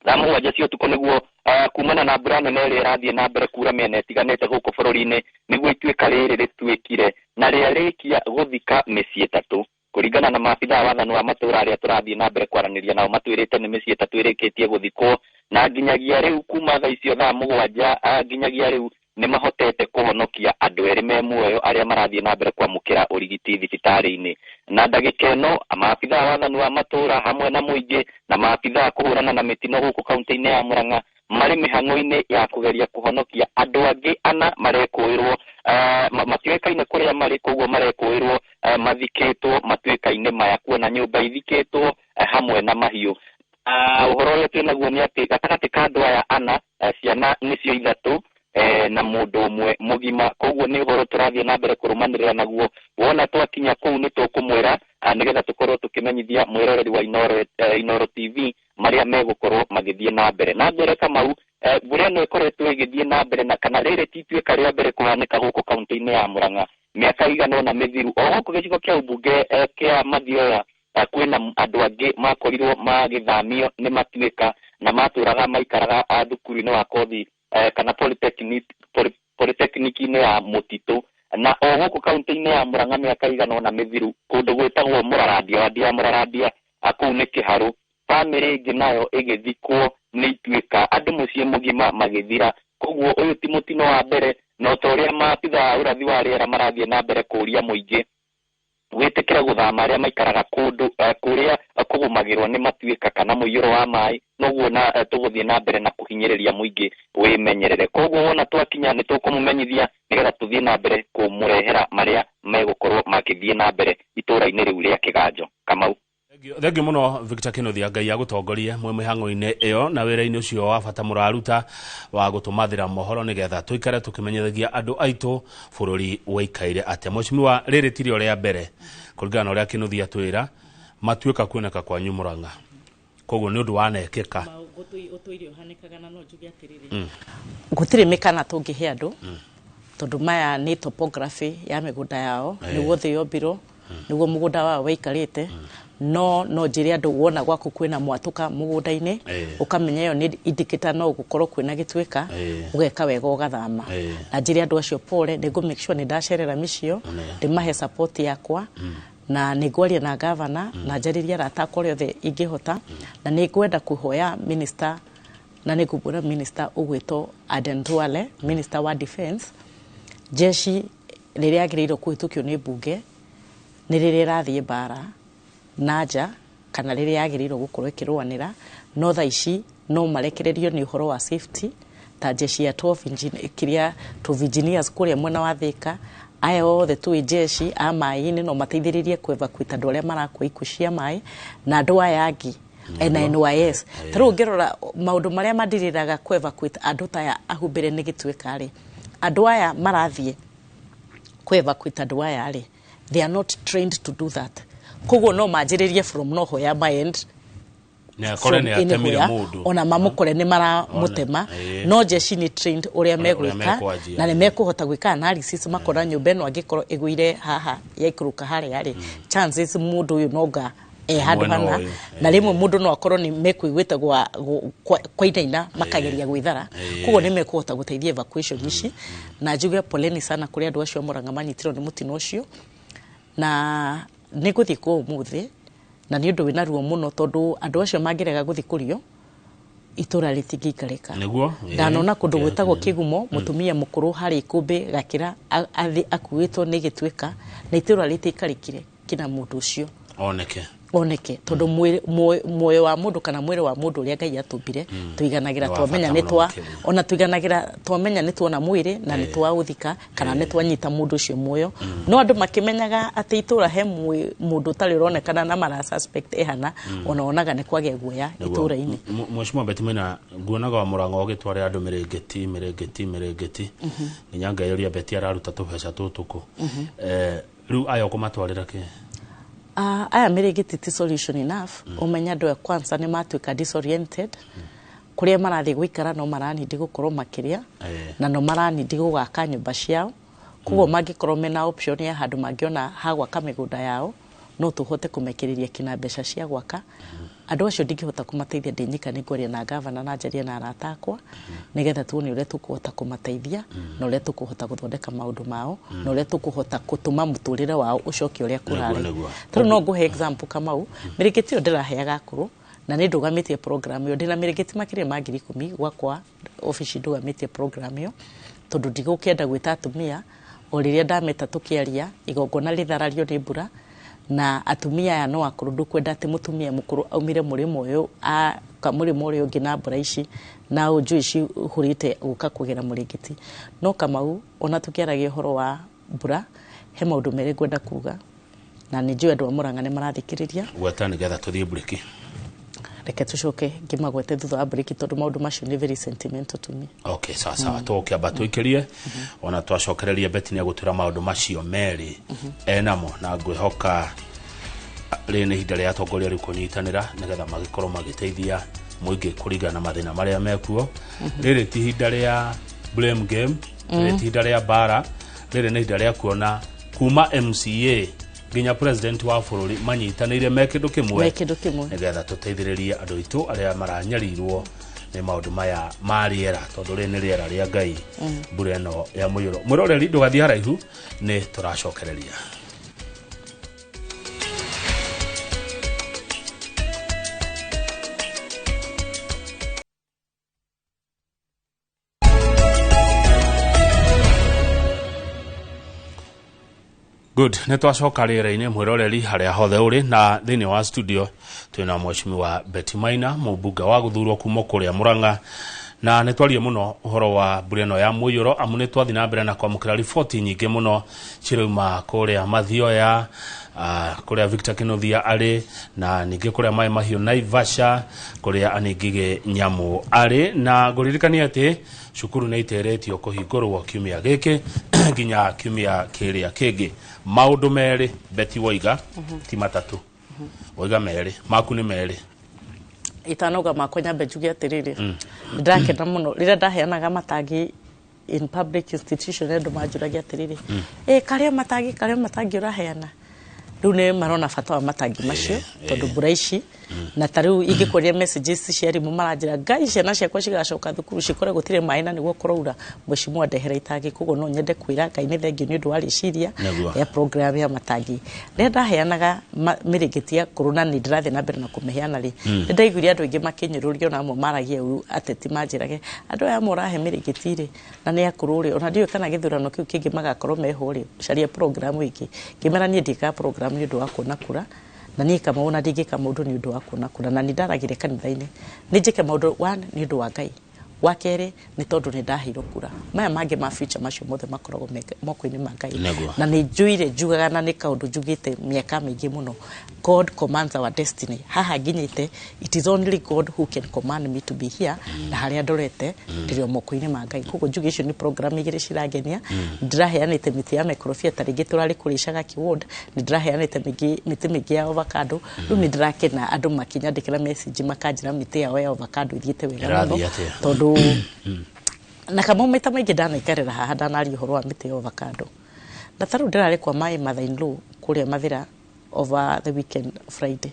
S6: Thaa 7 cia ũtukũ nĩguo kumana na mbura nene ĩrĩa ĩrathiĩ na mbere kura mĩena ĩtiganĩte gũkũ bũrũri-inĩ, nĩguo ituĩka rĩrĩ rĩtuĩkire na rĩarĩkia gũthika mĩciĩ 3 kũringana na maabithaa wathani wa matũra arĩa tũrathiĩ na mbere kwaranĩria nao, matwĩrĩte nĩ mĩciĩ 3 ĩrĩkĩtie gũthikwo, na nginyagia rĩu kuma thaa icio thaa 7, nginyagia rĩu nĩ mahotete kũhonokia andũ erĩ me muoyo arĩa marathiĩ na mbere kwamũkĩra ũrigiti thibitarĩ-inĩ. Na ndagĩka ĩno maabithaa wathani wa matũra hamwe na mũingĩ na maabithaa kũhũrana na mĩtino gũkũ kaunti-inĩ ya Murang'a marĩ mĩhang'o-inĩ ya kũgeria kũhonokia andũ angĩ ana marekũĩrwo Matiũĩkaine kũrĩa marĩ, koguo marekũĩrwo mathikĩtwo matuĩka-inĩ maya, kuona nyũmba ithikĩtwo hamwe na mahiũ. Ũhoro ũrĩa twĩnaguo nĩ atĩ gatagatĩ ka andũ aya ana, ciana nĩcio ithatũ na mũndũ ũmwe mũgima. Koguo nĩ ũhoro tũrathiĩ na mbere kũrũmanĩrĩra naguo. Wona twakinya kũu nĩ tũkũmwĩra, nĩgetha tũkorwo tũkĩmenyithia mwĩroreri wa Inooro TV marĩa megũkorwo magĩthiĩ na mbere. Na ngwĩre Kamau, mbura ĩno ĩkoretwo ĩgĩthiĩ na mbere, na kana rĩrĩ ti ituĩka rĩa mbere kũhanĩka gũkũ kaunti-inĩ ya Murang'a mĩaka ĩigana ũna mĩthiru. O gũkũ gĩcigo kĩa ũmbunge kĩa Mathioya, kwĩna andũ angĩ makorirwo magĩthamio nĩ matuĩka na matũraga maikaraga thukuru-inĩ wa kothi kana polytechnic-inĩ ya mũtitũ. Na o gũkũ kaunti-inĩ ya Murang'a mĩaka ĩigana ũna mĩthiru, kũndũ gwĩtagwo Mũrarandia, wadi ya Mũrarandia, kũu nĩ Kĩharũ, bamĩrĩ ĩngĩ nayo ĩgĩthikwo nĩ ituĩka, andũ mũciĩ mũgima magĩthira. Koguo ũyũ ti mũtino wa mbere, na ta ũrĩa maabithaa a ũrathi wa rĩera marathiĩ na mbere kũũria mũingĩ wĩtĩkĩre gũthama arĩa maikaraga kũndũ kũrĩa kũgũmagĩrwo nĩ matuĩka kana mũiyũro wa maĩ, noguo na tũgũthiĩ na mbere na kũhinyĩrĩria mũingĩ wĩmenyerere. Koguo wona twakinya nĩ tũkũmũmenyithia nĩgetha tũthiĩ na mbere kũmũrehera marĩa megũkorwo magĩthiĩ na mbere itũũra-inĩ rĩu rĩa Kĩganjo. Kamau.
S1: Thengiũ mũno Victor Kinuthia, Ngai agũtongorie mwĩ mĩhang'o-inĩ ĩyo na wĩra-inĩ ũcio wa bata mũraruta wa gũtũmathĩra mohoro nĩgetha tũikare tũkĩmenyithagia andũ aitũ bũrũri waikaire atĩa. Mheshimiwa, rĩrĩ tirio rĩa mbere kũringana na ũrĩa Kinuthia twĩra matuĩka kuoneka kwanyu Murang'a, koguo nĩ ũndũ wanekĩka.
S2: Ũtũire ũhanĩkaga, na no njuge atĩrĩrĩ, gũtirĩ mĩkana tũngĩhe andũ, tondũ maya nĩ topography ya mĩgũnda yao, nĩguo thĩ yombirwo, nĩguo mũgũnda wao waikarĩte. No njĩre andũ, wona gwaku kwĩna mwatũka mũgũnda-inĩ, ũkamenya ĩyo nĩ indicator no gũkorwo kwĩna gĩtuĩka, ũgeka wega ũgathama. Na njĩre andũ acio pole, nĩ ngũ make sure nĩ ndacerera mĩciĩ, ndĩmahe support yakwa, na nĩ ngwaria na gavana na njarĩrie arata akwa arĩa othe ingĩhota. Na nĩ ngwenda kũhoya minister, na nĩ ngũmwĩra minister ũgwĩtwo Aden Duale, minister wa defense, jeshi rĩrĩa agĩrĩirwo kũhĩtũkio nĩ mbunge nĩ rĩrĩa ĩrathiĩ mbara na nja, kana rĩrĩa yagĩrĩirwo gũkorwo ĩkĩrũanĩra. No thaa ici no marekererio nĩ ũhoro wa safety, ta jeshi ya 12 kĩrĩa 12 engineers kũrĩa mwena wa Thika, aya othe tũĩ jeshi a maĩ-inĩ no mateithĩrĩrie kũ-evacuate andũ arĩa marakua ikuũ cia maĩ na andũ aya angĩ na NYS. Ta rĩu ũngĩrora maũndũ marĩa madirĩraga kũ-evacuate andũ ta aya ahumbĩre nĩ gĩtuĩka rĩ, andũ aya marathiĩ kũ-evacuate andũ aya rĩ, they are not trained to do that. Koguo no manjĩrĩrie from no hoya my end,
S1: nĩ akore nĩ atemire mũndũ,
S2: ona mamũkore nĩ maramũtema. No jeshi nĩ trained ũrĩa megwĩka, na nĩ mekũhota gwĩka analysis, makona nyũmba ĩno angĩkorwo ĩgũire haha yaikũrũka harĩa rĩ, chances mũndũ ũyũ nonga e handũ hana, na rĩmwe mũndũ no akorwo nĩ mekũiguĩte kwainaina makageria gwĩthara. Koguo nĩ mekũhota gũteithia evacuation ici. Na njuge poleni sana kũrĩ andũ acio a Murang'a manyitirwo nĩ mũtino ũcio, na nĩ ngũthiĩ kuo ũmũthĩ, na nĩ ũndũ wĩna ruo mũno, tondũ andũ acio mangĩrega gũthiĩ kũrio, itũra rĩtingĩikarĩka. Ndanona kũndũ gwĩtagwo Kĩgumo, mũtumia mũkũrũ harĩ ikũmbĩ gakĩra akuĩtwo nĩ gĩtuĩka, na itũra rĩtiaikarĩkire kina mũndũ ũcio
S1: oneke.
S2: Oneke, tondũ muoyo wa mũndũ kana mwĩrĩ wa mũndũ ũrĩa Ngai atũmbire, tũiganagĩra
S1: Nĩ wa
S2: twamenya
S1: bata
S2: nĩ twa
S1: mũno makĩria.
S2: Ona tũiganagĩra twamenya nĩ tuona mwĩrĩ na nĩ twaũthika kana nĩ twanyita mũndũ ũcio muoyo. No andũ makĩmenyaga atĩ itũra he mũndũ ũtarĩ ũronekana na mara suspect ehana, ona onaga nĩ kwagĩa guoya itũra-inĩ.
S1: Mheshimiwa Betty Maina, nguonaga wa Murang'a ũgĩtwarĩra andũ mĩrĩngĩti, mĩrĩngĩti, mĩrĩngĩti, nginya ngeyũria Betty araruta tũbeca tũtũ kũ. Rĩu aya ũkũmatwarĩra kĩ?
S2: Aya mĩrĩngĩti ti solution enough. Ũmenye andũ aya kwanza nĩ matuĩka disoriented. Kũrĩa marathiĩ gũikara no maranindi gũkorwo makĩrĩa, na no maranindi gũgaka nyũmba ciao. Koguo mangĩkorwo mena option ya handũ mangĩona ha gwaka mĩgũnda yao, no tũhote kũmekĩrĩria kina mbeca cia gwaka. Andũ acio ndingĩhota kũmateithia ndĩ nyika, nĩ ngwaria na gavana na njarie na arata akwa, nĩgetha tuone ũrĩa tũkũhota kũmateithia na ũrĩa tũkũhota gũthondeka maũndũ mao na ũrĩa tũkũhota gũtũma mũtũrĩre wao ũcoke ũrĩa kũrarĩ. Tarĩu no ngũhe example, Kamau, mĩrĩngĩti ĩyo ndĩraheaga akũrũ, na nĩ ndũgamĩtie program ĩyo. Ndĩna mĩrĩngĩti makĩria ma 10,000 gwakwa obici. Ndũgamĩtie program ĩyo tondũ ndigũkĩenda gwĩta atumia o rĩrĩa ndameta tũkĩaria igongona rĩtharario nĩ mbura, na atumia aya no akũrũ. Ndũkwenda atĩ mũtumia mũkũrũ aumire mũrĩmo ũyũ. Gũka mũrĩmo ũrĩa ũngĩ na mbura ici na njũĩ cihũrĩte gũka kũgera mũrĩngĩti. No Kamau, ona tũkĩaragia ũhoro wa mbura, he maũndũ merĩ ngwenda kuga, na nĩ njũĩ andũ a Murang'a nĩ marathikĩrĩria.
S1: Gweta nĩgetha tũthiĩ mburĩki.
S2: Reke tũcoke ngĩmagwete thutha wa mburĩki, tondũ maũndũ macio nĩ very sentimental to me.
S1: Okay, sawa sawa, tũgũkĩamba tũikĩrie, ona twacokereria Beti nĩ egũtwĩra maũndũ macio merĩ enamo, na ngwĩhoka rĩrĩ nĩ ihinda rĩa atongoria rĩu kũnyitanĩra nĩgetha magĩkorwo magĩteithia mũingĩ kũringana na mathĩna marĩa mekuo. Rĩrĩ ti ihinda rĩa blame game, rĩrĩ ti ihinda rĩa mbara, rĩrĩ nĩ ihinda rĩa kuona kuma MCA nginya president wa bũrũri manyitanĩire me kĩndũ kĩmwe,
S2: Me kĩndũ kĩmwe.
S1: nĩgetha tũteithĩrĩrie andũ aitũ arĩa maranyarirwo nĩ maũndũ maya ma rĩera, tondũ rĩrĩ nĩ rĩera rĩa Ngai, mbura ĩno ya mũiyũro. Mwĩroreri, ndũgathiĩ haraihu, nĩ tũracokereria. Good, nĩ twacoka rĩera-inĩ, mwĩroreri harĩa hothe ũrĩ, na thĩinĩ wa studio twĩna mheshimiwa Betty Maina, mũmbunge wa gũthurwo kuma kũrĩa Murang'a, na nĩ twarie mũno ũhoro wa mbura ĩno ya mũiyũro, amu nĩ twathiĩ na mbere na kwamũkĩra riboti nyingĩ mũno cirauma kũrĩa Mathioya, kũrĩa Victor Kinuthia arĩ, na ningĩ kũrĩa Maĩ Mahiũ Naivasha, kũrĩa Aningige Nyamu arĩ. Na ngũririkania atĩ cukuru nĩ iterĩtio kũhingũrwo kiumia gĩkĩ nginya kiumia kĩrĩa kĩngĩ. Maũndũ merĩ, Betty, woiga ti matatũ, woiga merĩ, maku nĩ merĩ.
S2: Itanauga makwa, nyambe njuge atĩrĩrĩ, ndĩrakena mũno rĩrĩa ndaheanaga matangi in public institution, andũ manjũragia atĩrĩrĩ, ĩ karĩa matangi ũraheana? Rĩu nĩ marona bata wa matangi macio, tondũ mbura ici, na ta rĩu ingĩkũria messages cia arimũ, maranjĩra, "Ngai, ciana ciakwa cigacoka thukuru cikore gũtirĩ maĩ na nĩguo kũraura, mheshimiwa ndehera itangi." Koguo no nyende kwĩra Ngai nĩ thengio nĩ ũndũ wa rĩciria rĩa program ya matangi. Rĩrĩa ndaheanaga mĩrĩngĩti ya kũrũ, na nĩ ndĩrathiĩ na mbere na kũmĩheana rĩ, nĩ ndaiguire andũ aingĩ makĩnyũrũria, ona amwe maragia ũru, ateti manjĩrage, "Andũ aya mũrahe mĩrĩngĩti rĩ, na nĩ akũrũ rĩ, ona ndiũĩ kana gĩthurano kĩu kĩngĩ magakorwo meho rĩ, caria program ĩngĩ." Ngĩmera niĩ ndiĩkaga program nĩ ũndũ wa kuona kura, na niĩ Kamau na ndingĩka maũndũ nĩ ũndũ wa kuona kura, na nĩ ndaragire kanitha-inĩ nĩ njĩke maũndũ, one, nĩ ũndũ wa Ngai, wa kerĩ nĩ tondũ nĩ ndaheirwo kura. Maya mangĩ ma future macio mothe makoragwo me moko-inĩ ma Ngai. Na nĩ njũire njugaga, na nĩ kaũndũ njugĩte mĩaka mĩingĩ mũno, God commands our destiny. Haha nginyĩte, it is only God who can command me to be here, na harĩa ndorete ndĩrĩ o moko-inĩ ma Ngai. Koguo njuge icio nĩ program igĩrĩ cirangenia. Ndĩraheanĩte mĩtĩ ya mĩkorobia, ta rĩngĩ tũrarĩ kũrĩa Icagaki ward, nĩ ndĩraheanĩte mĩtĩ mĩingĩ ya avocado. Rĩu nĩ ndĩrakena andũ makĩnyandĩkĩra message makanjĩra mĩtĩ yao ya avocado ithiĩte wega
S1: Ĩrathiĩ
S2: mũno.
S1: atĩa?
S2: Tondũ na kamau maita maingĩ ndanaikarĩra haha ndanaria ũhoro wa mĩtĩ ya avocado, na ta rĩu ndĩrarĩ kwa my mother in law kũrĩa Mathĩra over the weekend, Friday,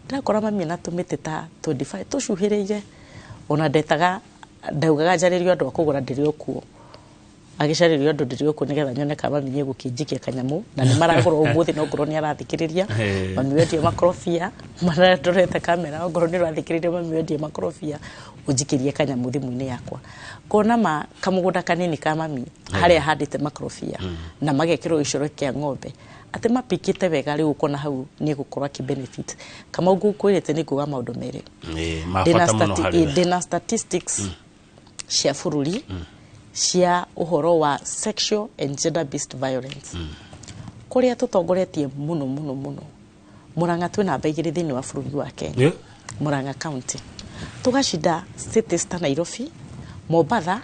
S2: ndĩrakora mami na tũmĩtĩ ta 25 tũcuhĩrĩire. Ona ndetaga, ndaugaga njarĩrio andũ a kũgũra ndĩrĩ o kuo, agĩcarĩrio andũ ndĩrĩ o kuo, nĩgetha nyone kana mami nĩegũkĩnjikia kanyamũ, na nĩ maragũra ũmũthĩ. No ngorwo nĩ arathikĩrĩria, mami wendia makorobia, marandorete kamera, ongorwo nĩ ũrathikĩrĩria, mami wendia makorobia, ũnjikĩrie kanyamũ thimũ-inĩ yakwa. Ngona ma kamũgũnda kanini ka mami harĩa handĩte makorobia na magekĩrwo gĩcoro kĩa ng'ombe atĩ mapikĩte wega, rĩu ũkona hau nĩ egũkorwo akĩ benefit. Kamau, ngũkwĩrĩte nĩ nguga maũndũ merĩ.
S1: Ma bata mũno harĩ we.
S2: Ndĩna statistics cia bũrũri cia ũhoro wa sexual and gender based violence, kũrĩa tũtongoretie mũno mũno mũno. Murang'a twĩ namba 2 thĩinĩ wa bũrũri wa Kenya. Murang'a County tũgacinda cities ta Nairobi, Mombatha,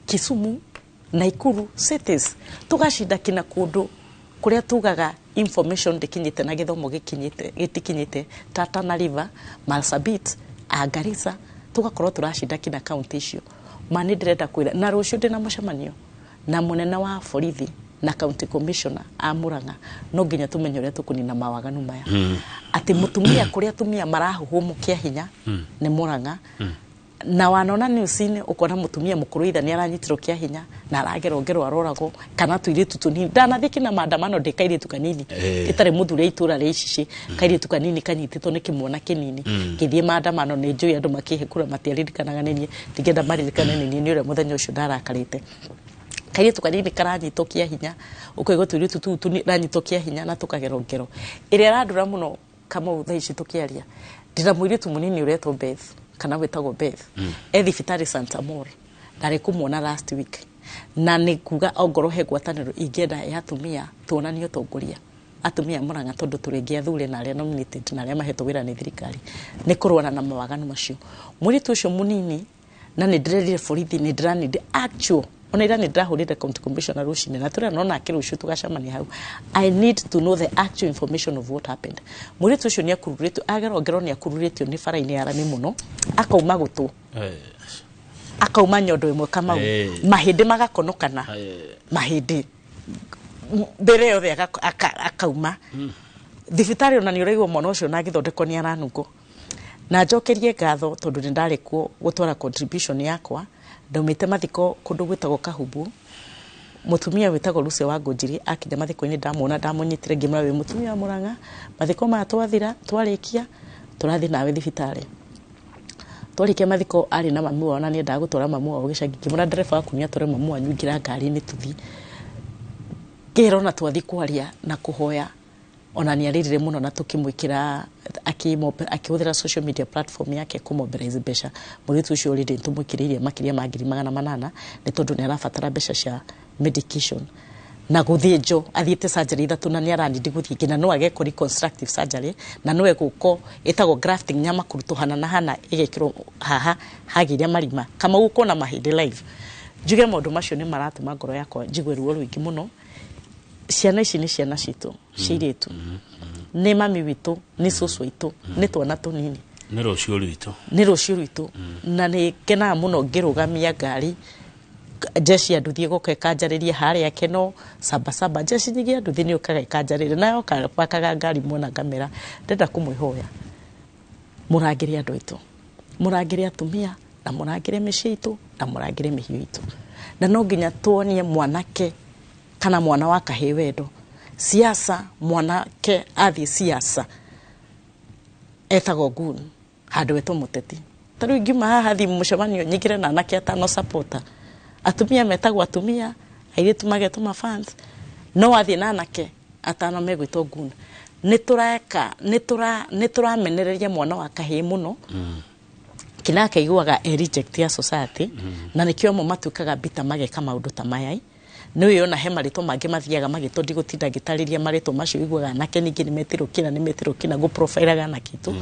S2: Kisumu, Naikuru cities, tũgacinda kina kũndũ kũrĩa tugaga information ndĩkinyĩte na gĩthomo gĩkinyĩte gĩtikinyĩte, ta Tana River, Marsabit, Garissa, tũgakorwo tũracinda kina county icio. Ma nĩ ndĩrenda kwĩra, na rũciũ ndĩna mũcemanio na mũnene wa borithi na county commissioner a Murang'a, no nginya tũmenye ũrĩa tũkũnina mawaganu maya, atĩ mũtumia, kũrĩa atumia marahuhwo kĩa hinya nĩ Murang'a. Na wanona news-inĩ ũkona mũtumia mũkũrũ itha nĩ aranyitirwo kĩa hinya na aragerwo ngero aroragwo, kana tũirĩtu tũnini. Ndanathiĩ kina maandamano ndĩ kairĩtu kanini, ĩtarĩ mũthuri wa itũra rĩa Icicĩ, kairĩtu kanini kanyitĩtwo nĩ kĩmwana kĩnini ngĩthiĩ maandamano. Nĩ njũĩ andũ makĩhe kura matiaririkanaga nĩ niĩ, ndingĩenda maririkane nĩ niĩ nĩ ũrĩa mũthenya ũcio ndarakarĩte. Kairĩtu kanini karanyitwo kĩa hinya, ũkaigua tũirĩtu tũu tũranyitwo kĩa hinya na tũkagerwo ngero. Ĩrĩa ĩrandura mũno, Kamau, thaa ici tũkĩaria ndĩna mũirĩtu mũnini ũretwo Beth. kana wĩtagwo Beth e thibitarĩ Santa Mor, ndarĩ kũmuona last week, na nĩ kuga ongorwo he ngwatanĩro ingĩenda ya atumia tuonanie ũtongoria atumia Murang'a, tondũ tũrĩ athure na arĩa nominated na arĩa mahetwo wĩra nĩ thirikari nĩ kũrũana na mawaganu macio. Mũirĩtu ũcio mũnini, na nĩ ndĩrerire borithi nĩ ndĩranindi actual, ona ira nĩ ndĩrahũrĩre county commissioner rũcinĩ na tũrĩa nona ake rũciũ tũgacemania hau. I need to know the actual information of what happened. Mũirĩtu ũcio nĩ akururĩtio, agerwo ngero nĩ akururĩtio nĩ bara-inĩ ya rami mũno, akauma gũtũ, akauma nyondo ĩmwe, Kamau, mahĩndĩ magakonokana, mahĩndĩ mbere yothe akauma thibitarĩ. Ona nĩ ũraigua mwana ũcio na agĩthondekwo nĩ aranungwo. Na njokerie ngatho tondũ nĩ ndarĩ kuo gũtwara contribution yakwa. Ndaumĩte mathiko kũndũ gwĩtagwo Kahubu. Mũtumia wĩtagwo Lucy wa Ngũnjiri akinya mathiko-inĩ, ndamuona, ndamũnyitire, ngĩmwĩra, "Wĩ mũtumia wa Murang'a, mathiko maya twathira, twarĩkia tũrathiĩ nawe thibitarĩ." Twarĩkia mathiko, arĩ na mami wao na nĩendaga gũtwara mami wao gĩcagi. Ngĩmwĩra, "Ndereba waku nĩ atware mami wanyu, ingĩra ngari-inĩ tũthiĩ." Ngĩra ona twathiĩ kwaria na kũhoya, ona nĩ arĩrire mũno, na tũkĩmwĩkĩra akĩhũthĩra social media platform yake kũmobilize mbeca. Mũirĩtu ũcio already nĩtũmwĩkĩrĩirie makĩria ma 800,000, nĩ tondũ nĩ arabatara mbeca cia medication na gũthĩnjwo. Athiĩte surgery ithatũ na nĩ aranindi gũthiĩ ingĩ, na no agekwo reconstructive surgery, na no egũkwo ĩtagwo grafting, nyama kũrutwo hana na hana ĩgekĩrwo haha hagĩire marima. Kamau, ũkona mahĩndĩ live. Njuge maũndũ macio nĩ maratũma ngoro yakwa njigue ruo rũingĩ mũno. Ciana ici nĩ ciana citũ cia irĩtu, nĩ mami witũ, nĩ cũcũ witũ, nĩ twana tũnini.
S1: Nĩ rũciũ rwitũ.
S2: Nĩ rũciũ rwitũ. Na nĩ ngenaga mũno ngĩrũgamia ngari, jeshi ya nduthi ĩgoka ĩkanjarĩria harĩa keno sabasaba. Jeshi nyingĩ ya nduthi nĩ yũkaga ĩkanjarĩria, nayo pakaga ngari mwona ngamera. Ndĩrenda kũmwĩhoya mũrangĩre andũ aitũ, mũrangĩre atumia, na mũrangĩre mĩciĩ itũ, na mũrangĩre mĩhiũ itũ. Na no nginya tuonie mwanake kana mwana wa kahĩĩ wendo. Siasa, mwanake athiĩ siasa etagwo gun, handũ etwo mũteti. Ta rĩu ingiuma haha thiĩ mũcemanio nyingĩre na anake atano supporter, atumia metagwo atumia, airĩtu magetwo mafans, no wathiĩ na anake atano megwĩtwo gun. Nĩ tũreka nĩ tũramenereria mwana wa kahĩĩ mũno, kina akaiguaga e reject ya society, na nĩkĩo amwe matuĩkaga bita mageka maũndũ ta maya. Nĩ ũĩ ona he marĩtwa mangĩ mathiaga magĩtwo, ndigũtinda ngĩtarĩria marĩtwa macio. Iguaga anake ningĩ nĩ metirwo kĩna, nĩ metirwo kĩna, gũprofilaga anake itũ.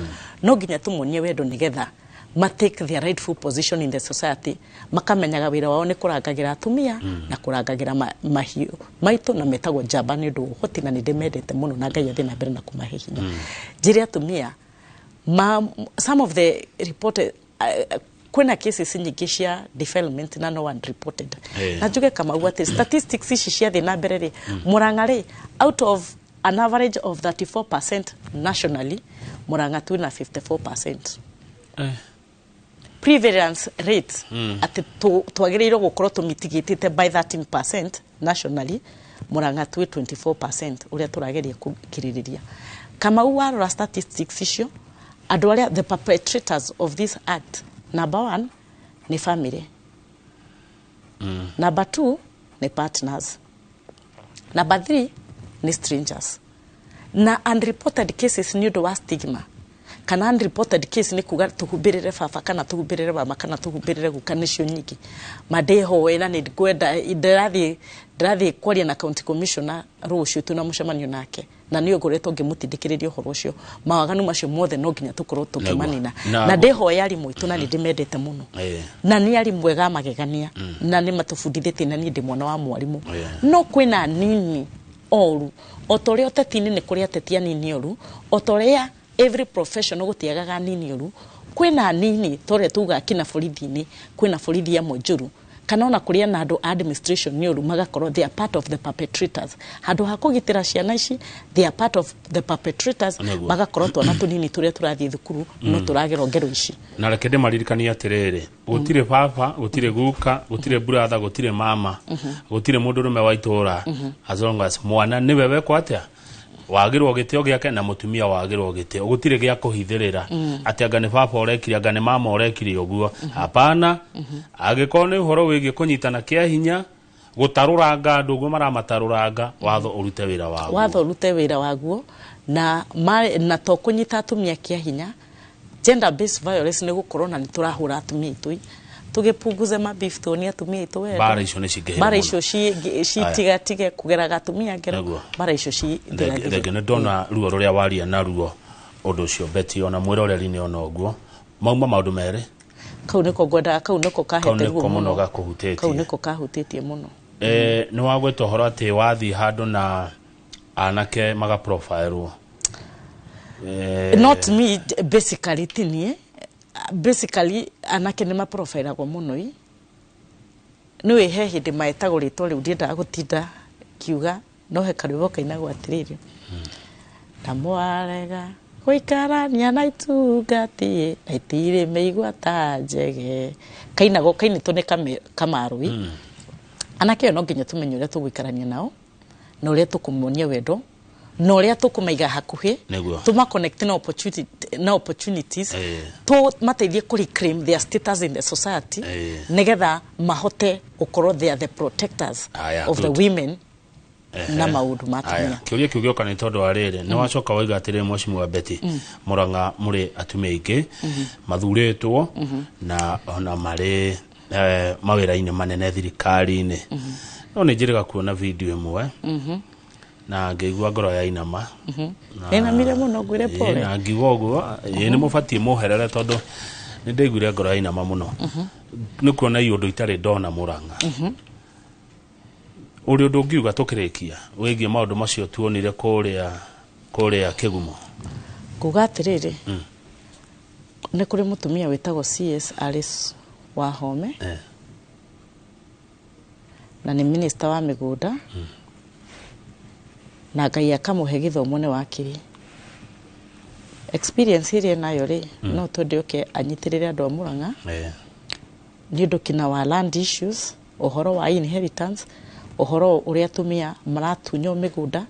S2: No nginya tũmonie wendo nĩgetha ma take their rightful position in the society, makamenyaga wĩra wao nĩ kũrangagĩra atumia na kũrangagĩra mahiũ maitũ, na metagwo njamba nĩ ũndũ wa ũhoti. Na nĩ ndĩmendete mũno, na Ngai athiĩ na mbere na kũmahe hinya. Njĩre atumia ma, some of the reported, kwĩna cases nyingĩ cia defilement na no one reported. Na njuge, Kamau, atĩ statistics ici ciathiĩ na mbere rĩ, Murang'a rĩ, out of an average of 34% nationally, Murang'a twĩna 54% prevalence rate, atĩ twagĩrĩirwo gũkorwo tũmitigĩtĩte by 13% nationally. Murang'a twĩ 24%, ũrĩa tũrageria kũgirĩrĩria. Kamau, warora statistics icio, andũ arĩa the perpetrators of this act, number one nĩ family, number two nĩ partners, number three nĩ strangers. Na unreported cases nĩ ũndũ wa stigma, kana unreported case nĩ kuga tũhumbĩrĩre baba kana tũhumbĩrĩre mama kana tũhumbĩrĩre guka, nĩcio nyingĩ. Mandĩhoe na nĩ ngwenda ndĩrathiĩ kwaria na county commissioner rũciũ, twĩna mũcemanio nake, na nĩ ngoretwo ngĩmũtindĩkĩrĩria ũhoro ũcio. Mawaganu macio mothe no nginya tũkorwo tũkĩmanina. Na ndĩhoe arimũ aitũ, na nĩ ndĩmendete mũno, na nĩ arimũ ega magegania, na nĩ matũbundithĩtie, na niĩ ndĩ mwana wa mwarimũ. No kwĩna nini oru, o ta ũrĩa ũteti-inĩ nĩ kũrĩ ateti anini oru, o ta ũrĩa every profession gũtiagaga anini oru, kwĩna anini ta ũrĩa tugaga kina borithi-inĩ, kwĩna borithi amwe njũru, kana ona kũrĩa na andũ a administration nĩ ũru, magakorwo they are part of the perpetrators. Handũ ha kũgitĩra ciana ici, they are part of the perpetrators. Magakorwo twana tũnini tũrĩa tũrathiĩ thukuru no tũragerwo ngero ici.
S1: Na reke ndĩmaririkanie atĩrĩrĩ, gũtirĩ baba, gũtirĩ guka, gũtirĩ brother, gũtirĩ mama, gũtirĩ mũndũrũme wa itũũra, as long as mwana nĩwe wekwo atĩa wagĩrwo gĩtĩo gĩake na mũtumia wagĩrwo gĩtĩo, gũtirĩ gĩa kũhithĩrĩra atĩ anga nĩ baba ũrekire, anga nĩ mama ũrekire ũguo. Hapana. Angĩkorwo nĩ ũhoro wĩgiĩ kũnyitana kĩa hinya, gũtarũranga andũ ũguo maramatarũranga, watho ũrute wĩra waguo.
S2: Watho ũrute wĩra waguo, na to kũnyita atumia kĩa hinya. Gender based violence nĩ gũkorwo na nĩ tũrahũra atumia aitũ, tũgĩpunguze mabeef, tuonie atumia aitũ wendo.
S1: Mbara icio nĩ cingĩhire
S2: Mbara
S1: mũno.
S2: icio citigatige kũgeraga atumia ngero. Mbara icio cithirathire.
S1: Thengio nĩ ndona ruo rũrĩa waria naruo ũndũ ũcio, Betty, ona mwĩroreri nĩ ona ũguo mauma maũndũ merĩ.
S2: Kau nĩko ngwendaga, kau nĩko
S1: Kau
S2: kahete ruo
S1: nĩko mũno
S2: mũno.
S1: gakũhutĩtie.
S2: Kau nĩko kahutĩtie mũno.
S1: Nĩ wagweta ũhoro atĩ wathiĩ handũ na anake magaprofilwo.
S2: Not me basically, ti niĩ basically, anake nĩ maprofilagwo mũno. I nĩ he hĩndĩ maetagwo rĩtwa rĩu ndiendaga gũtinda kiuga, no he karwĩmbo kainagwo atĩrĩrĩ, na mwarega gũikarania na itungati na itirĩ mĩigua ta njege, kainagwo kainĩtwo nĩ kamarũi. Anake ĩyo no nginya tũmenye ũrĩa tũgũikarania nao na ũrĩa tũkũmonia wendo na ũrĩa tũkũmaiga hakuhĩ, tũmaconnect na opportunity, na opportunities, tũmateithie kũ reclaim their status in the society, nĩgetha mahote gũkorwo they are the protectors of the women na maũndũ ma atumia.
S1: Kĩũria kĩu gĩoka nĩ tondũ wa rĩrĩ, nĩ wacoka waiga atĩrĩrĩ, mheshimiwa Betty, Mũrang'a mũrĩ atumia aingĩ mathurĩtwo na ona marĩ mawĩra-inĩ manene thirikari-inĩ, no nĩ njĩrĩga kuona video ĩmwe na ngĩigua ngoro ya inama.
S2: Ĩnamire mũno, ngwĩre pole.
S1: Na ngiuga ũguo, ĩĩ, nĩ mũbatiĩ mũherere, tondũ nĩ ndaiguire ngoro ya inama mũno nĩ kuona iũndũ itarĩ ndona Mũrang'a. Ũrĩ ũndũ ũngiuga tũkĩrĩkia wĩgiĩ maũndũ macio tuonire kũrĩa Kĩgumo?
S2: Nguga atĩrĩrĩ, nĩ kũrĩ mũtumia wĩtagwo CS Alice Wahome, na nĩ minister wa mĩgũnda, na Ngai akamũhe gĩthomo, nĩ wakiri. Experience ĩrĩa enayo rĩ, no twende oke anyitĩrĩre andũ a Mũrang'a nĩ ũndũ kina wa land issues, ũhoro wa inheritance, ũhoro ũrĩa atumia maratunywo mĩgũnda,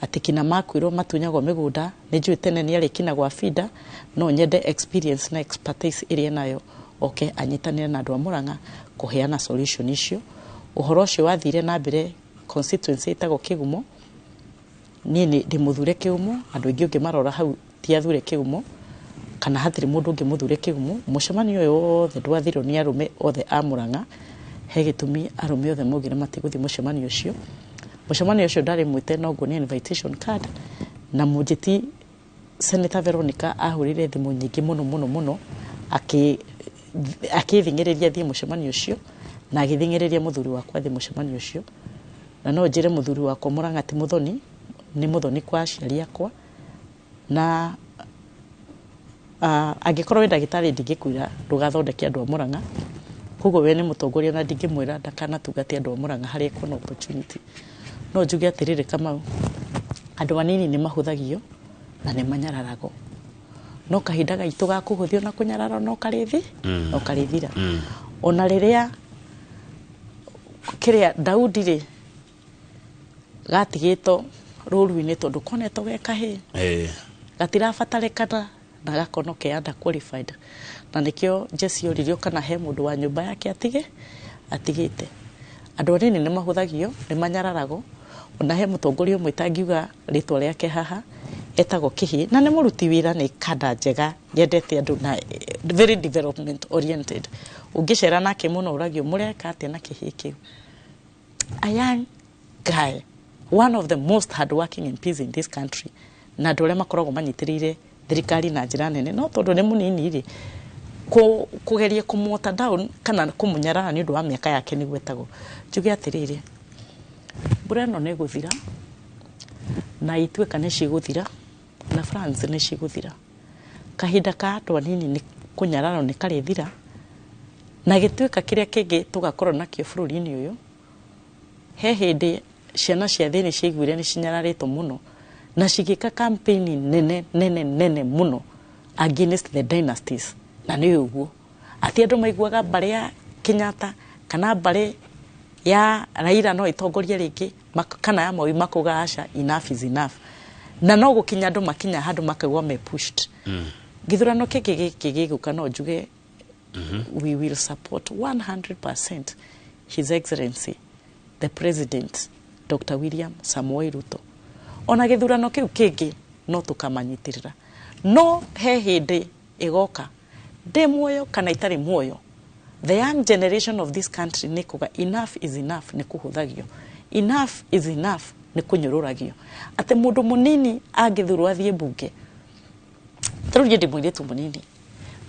S2: atĩ kina makuirwo matunyagwo mĩgũnda. Nĩ njũĩ tene nĩ arĩ kina gwa Fida, no nyende experience na expertise ĩrĩa enayo oke anyitanĩre na andũ a Mũrang'a kũheana solution icio. Ũhoro ũcio wathire na mbere constituency ĩtagwo Kĩgumo. Niĩ nĩ ndĩmũthure Kĩgumo, andũ aingĩ ũngĩmarora hau ti athure Kĩgumo, kana hatirĩ mũndũ ũngĩ mũthure Kĩgumo. Mũcemanio ũyũ wothe ndwathirwo nĩ arũme othe a Mũrang'a. He gĩtũmi arũme othe maugire matigũthiĩ mũcemanio ũcio. Mũcemanio ũcio ndarĩ mwĩte, no nguonia invitation card, na mũnjĩti Senator Veronica ahũrĩre thimũ nyingĩ mũno mũno mũno akĩthing'ĩrĩria thiĩ mũcemanio ũcio, na agĩthing'ĩrĩria mũthuri wakwa thiĩ mũcemanio ũcio. Na no njĩre mũthuri wakwa, Mũrang'a ti mũthoni, nĩ mũthoni kwa aciari akwa, na angĩkorwo wĩ ndagĩtarĩ, ndingĩkwĩra ndũgathondeke andũ a Mũrang'a. Koguo we nĩ mũtongoria, na ndingĩmwĩra ndakanatungate andũ a Mũrang'a harĩa ekuona opportunity. No njuge atĩrĩrĩ, Kamau, andũ anini nĩ mahũthagio na nĩ manyararagwo, no kahinda gaitũ ga kũhũthio na kũnyararwo no karĩthi no karĩthira. Ona rĩrĩa kĩrĩa Daudi rĩ gatigĩtwo rũru-inĩ tondũ konetwo ge kahĩĩ, gatirabatarĩkana na gakonwo ke under qualified, na nĩkĩo Jesse oririo kana he mũndũ wa nyũmba yake atige atigĩte. Andũ anini nĩ mahũthagio, nĩ manyararagwo. Ona he mũtongoria ũmwe itangiuga rĩtwa rĩake haha, etagwo Kĩhĩ, na nĩ mũruti wĩra, nĩ kanda njega, yendete andũ na very development oriented. Ũngĩcera nake mũno ũragio mũreka atĩa na kĩhĩ kĩu. A young guy, one of the most hardworking MPs in this country, na andũ arĩa makoragwo manyitĩrĩire thirikari na njĩra nene, no tondũ nĩ mũnini rĩ, kũgeria kũmwota down kana kũmũnyarara nĩ ũndũ wa mĩaka yake nĩguo etagwo. Njuge atĩrĩrĩ, mbura ĩno nĩ ĩgũthira, na ituĩka nĩ cigũthira, na France nĩ cigũthira. Kahinda ka andũ anini nĩ kũnyararwo nĩ karĩthira, na gĩtuĩka kĩrĩa kĩngĩ tũgakorwo nakĩo bũrũri-inĩ ũyũ. He hĩndĩ ciana cia thĩni ciaiguire nĩ cinyararĩtwo mũno na cigĩka campaign nene nene nene mũno against the dynasties, na nĩ ũguo atĩ andũ maiguaga mbarĩ ya Kenyatta kana mbarĩ ya Raila no ĩtongorie rĩngĩ kana ya Moi, makauga aca, enough is enough, na no gũkinya andũ makinya handũ makaigua me pushed. Gĩthurano kĩngĩ gĩkĩ gĩgũka, no njuge we will support 100% His Excellency the President Dr. William Samoei Ruto. Ona gĩthurano kĩu kĩngĩ no tũkamanyitĩrĩra, no he hĩndĩ Ĩgoka ndĩ muoyo kana itarĩ muoyo, the young generation of this country nĩ kuga enough is enough. Nĩ kũhũthagio, enough is enough, nĩ kũnyũrũragio atĩ mũndũ mũnini angĩthurwo athiĩ mbunge. Tarĩu niĩ ndĩ mũirĩtu mũnini,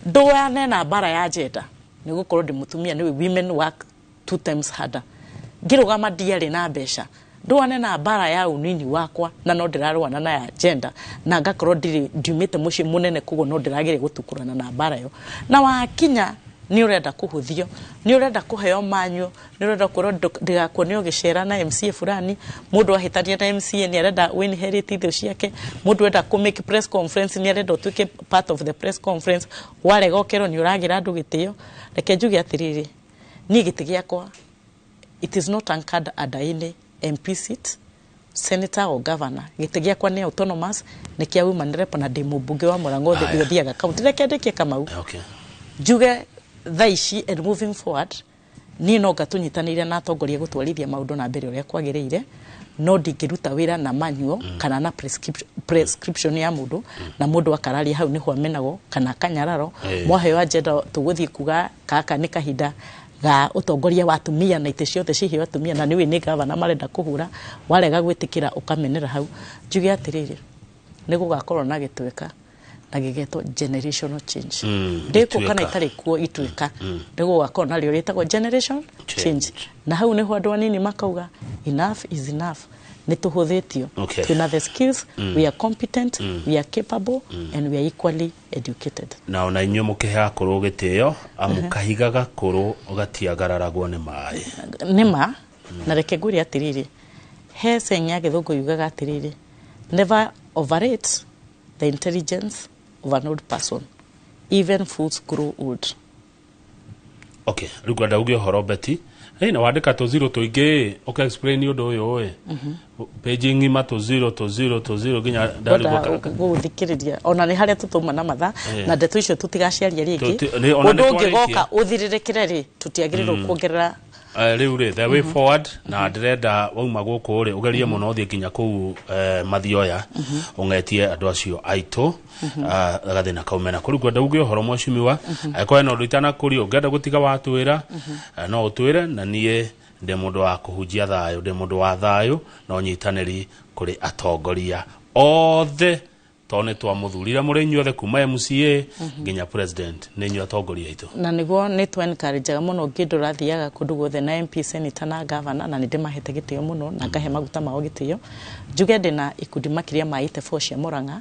S2: ndũane na mbara ya gender, nĩ gũkorwo ndĩ mũtumia. Nĩwe women work two times harder. Ngĩrũgama ndiarĩ na mbeca, ndũane na mbara ya unini wakwa, na no ndĩrarũana na ya gender, na ngakorwo ndirĩ ndiumĩte mũciĩ mũnene, koguo no ndĩrageria gũtukurana na mbara ĩyo. Na wakinya nĩ ũrenda kũhũthio, nĩ ũrenda kũheo manyo, nĩ ũrenda kwĩrwo ndĩgakuone ũgĩcera na MCA fulani. Mũndũ ahĩtania na MCA nĩ arenda winherit indo ciake. Mũndũ enda kũ make press conference, nĩ arenda ũtuĩke part of the press conference. Warega ũkerwo nĩ ũragĩra andũ gĩtĩo. Reke njuge atĩrĩrĩ, niĩ gĩtĩ gĩakwa, it is not anchored under any MP seat, senator or governor. Gĩtĩ gĩakwa nĩ autonomous, nĩ kĩa women rep, na ndĩ mũmbunge wa Murang'a ũrĩa
S1: Aya.
S2: ũthiaga kaunti. Reke ndĩkie, Kamau.
S1: Okay.
S2: Njuge thaa ici and moving forward, niĩ no ngatũnyitanĩire na atongoria gũtwarithia maũndũ na mbere ũrĩa kwagĩrĩire, no ndingĩruta wĩra na manual kana na prescription ya mũndũ, na mũndũ akararia hau nĩho amenagwo kana akanyararwo. Mwaheo agenda, tũgũthiĩ kuga kaka nĩ kahinda ga ũtongoria wa atumia na itĩ ciothe ciheo atumia, na nĩũĩ nĩ gavana marenda kũhũra, warega gwĩtĩkĩra ũkamenera hau. Njuge atĩrĩrĩ, nĩ gũgakorwo na gĩtuĩka na gĩgetwo generational change. Ndĩkũ kana
S1: Ituĩka.
S2: Itarĩ kuo ituĩka nĩ gũgakorwo narĩo rĩtagwo generation
S1: change.
S2: Change, na hau nĩho andũ anini makauga enough is enough, nĩ tũhũthĩtio. Twĩna the skills, we are competent, we are capable and we are equally educated.
S1: Na ona inyuĩ mũkĩhe akũrũ gĩtĩo, amu kahiga gakũrũ gatiagararagwo nĩ maĩ.
S2: Nĩ ma, na reke ngwĩre atĩrĩrĩ, he saying ya gĩthũngũ yugaga atĩrĩrĩ, "Never overrate the intelligence of an old person. Even fools grow old."
S1: Okay, rĩu ngwenda uge ũhoro Beti. Ĩ na wandĩka tũ zero tũingĩ, ũka explain ũndũ ũyũ ĩ page ng'ima, tũ zero tũ zero tũ zero nginya
S2: ngwenda
S1: ndarigwo.
S2: Gũthikĩrĩria ona nĩ harĩa tũtũma na mathaa na ndeto icio tũtigaciaria rĩngĩ.
S1: Ona
S2: Ũndũ
S1: nĩ
S2: ũngĩgoka
S1: twarĩkia.
S2: ũthirĩrĩkĩre rĩ, tũtiagĩrĩirwo kuongerera.
S1: Rĩu rĩ, the way forward, na ndĩrenda wauma gũkũ rĩ, ũgerie mũno ũthiĩ nginya kũu Mathioya, ũng'etie andũ acio aitũ gathĩna kau mena kũu. Rĩu ngwenda uge ũhoro, mheshimiwa, angĩkorwo hena ũndũ itanakũria ũngĩenda gũtiga watwĩra, no ũtwĩre. Na niĩ ndĩ mũndũ wa kũhunjia thayũ, ndĩ mũndũ wa thayũ na ũnyitanĩri kũrĩ atongoria othe, tondũ nĩ twamũthurire mũrĩ inyuothe kuma MCA nginya president, nĩ inyuĩ atongoria aitũ.
S2: Na nĩguo nĩ tũ encourageaga mũno ngĩndũ rathiaga kũndũ guothe na MP, senator na governor, na nĩ ndĩmahete gĩtĩo mũno na ngahe maguta mao gĩtĩo. Njuge ndĩna ikundi makĩria ma 84 cia Murang'a,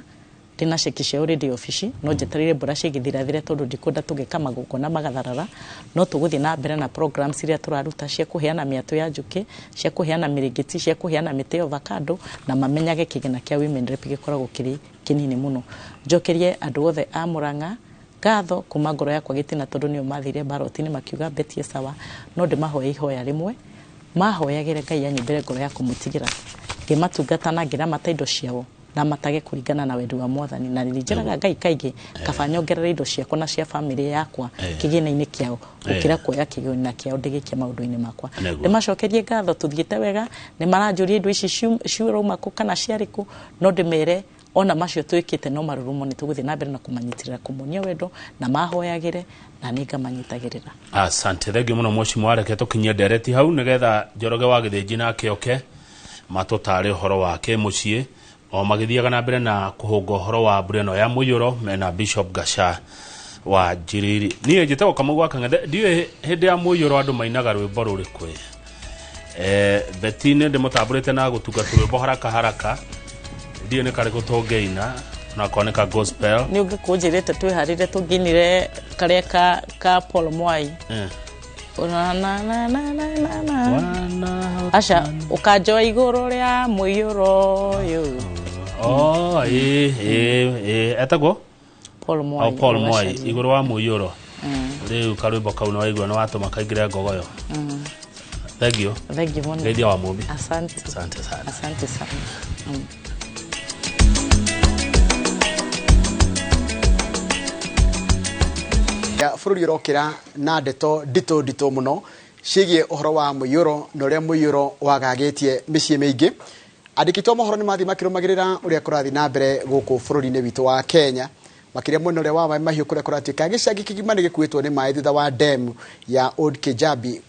S2: ndĩna ceki cia already obici, no njetereire mbura cigĩthirathire tondũ ndikwenda tũgĩka magongona magatharara. No tũgũthiĩ na mbere na programs iria tũraruta cia kũheana mĩatũ ya njũkĩ, cia kũheana mĩrĩngĩti, cia kũheana mĩtĩ ya avocado, na mamenyage kĩgĩna kĩa women rep gĩkoragwo kĩrĩ kĩnini mũno. Njokerie andũ othe a Murang'a ngatho kuma ngoro yakwa gĩtina, tondũ nĩo mathire baroti-inĩ makiuga Betty sawa. No ndĩmahoe ihoya rĩmwe, mahoyagĩre Ngai anyumbĩre ngoro ya kũmũtigĩra ngĩmatungata na ngĩramata indo ciao, ramatage kũringana na wendi wa Mwathani. Na nĩ Ngai kaingĩ kaba nyongerere indo ciakwa na cia famĩlĩ yakwa kĩgĩna-inĩ kĩao gũkĩra kuoya kĩgĩna kĩao ndĩgĩkie maũndũ-inĩ makwa. Ndĩmacokerie ngatho, tũthiĩte wega. Nĩ maranjũria indo ici ciurauma kũ kana ciarĩ kũ, no ndĩmere ona macio twĩkĩte no marurumo. Nĩ tũgũthiĩ na mbere na kũmanyitĩrĩra, kũmonia wendo, na mahoyagĩre na nĩ ngamanyitagĩrĩra.
S1: Asante, thengiũ mũno mheshimiwa. Reke tũkinyie ndereti hau nĩgetha Njoroge wa Gĩthĩnji nake oke matũtare ũhoro wake mũciĩ, o magĩthiaga na mbere na kũhũnga ũhoro wa mbura ĩno ya mũiyũro mena Bishop Gasha wa Njiriri. Niĩ njĩtagwo Kamau wa Kang'ethe. Ndiũĩ hĩndĩ ya mũiyũro andũ mainaga rwĩmbo rũrĩkũ. Beti nĩ ndĩmũtambũrĩte na gũtunga tũrwĩmbo haraka haraka, ndiũĩ nĩ karĩkũ tũngĩina onakorwo nĩ ka gospel.
S2: Nĩ ũngĩkũnjĩrĩte twĩharĩre tũngĩinire karĩa ka Paul Mwai. Na, na, na, na, na, na, na.
S1: Wana
S2: aca ũkanjoa igũrũ rĩa mũiyũro ũyũ.
S1: Oh, ĩ ĩ ĩ, etagwo
S2: Paul Mwai.
S1: Oh, Paul Mwai.
S2: Ũgacaria.
S1: Igũrũ wa mũiyũro. Rĩu karwĩmbo kau nĩ waigua nĩ watũma kaingĩre ngogoyo. Thank you.
S2: Thank you mũno.
S1: Ngeithia wa Mũmbi.
S2: Asante.
S1: Asante sana.
S2: Asante sana.
S7: Ya bũrũri ũrokĩra na ndeto nditũ nditũ mũno ciĩgiĩ ũhoro wa mũiyũro na ũrĩa mũiyũro wagagĩtie mĩciĩ mĩingĩ. Andĩki a mohoro nĩ mathiĩ makĩrũmagĩrĩra ũrĩa kũrathiĩ na mbere gũkũ bũrũri-inĩ witũ wa Kenya. Makĩria mwena ũrĩa wa Maĩ Mahiũ kũrĩa kũratuĩka gĩcagi kĩgima nĩ gĩkuĩtwo nĩ maĩ thutha wa dam ya Old Kijabi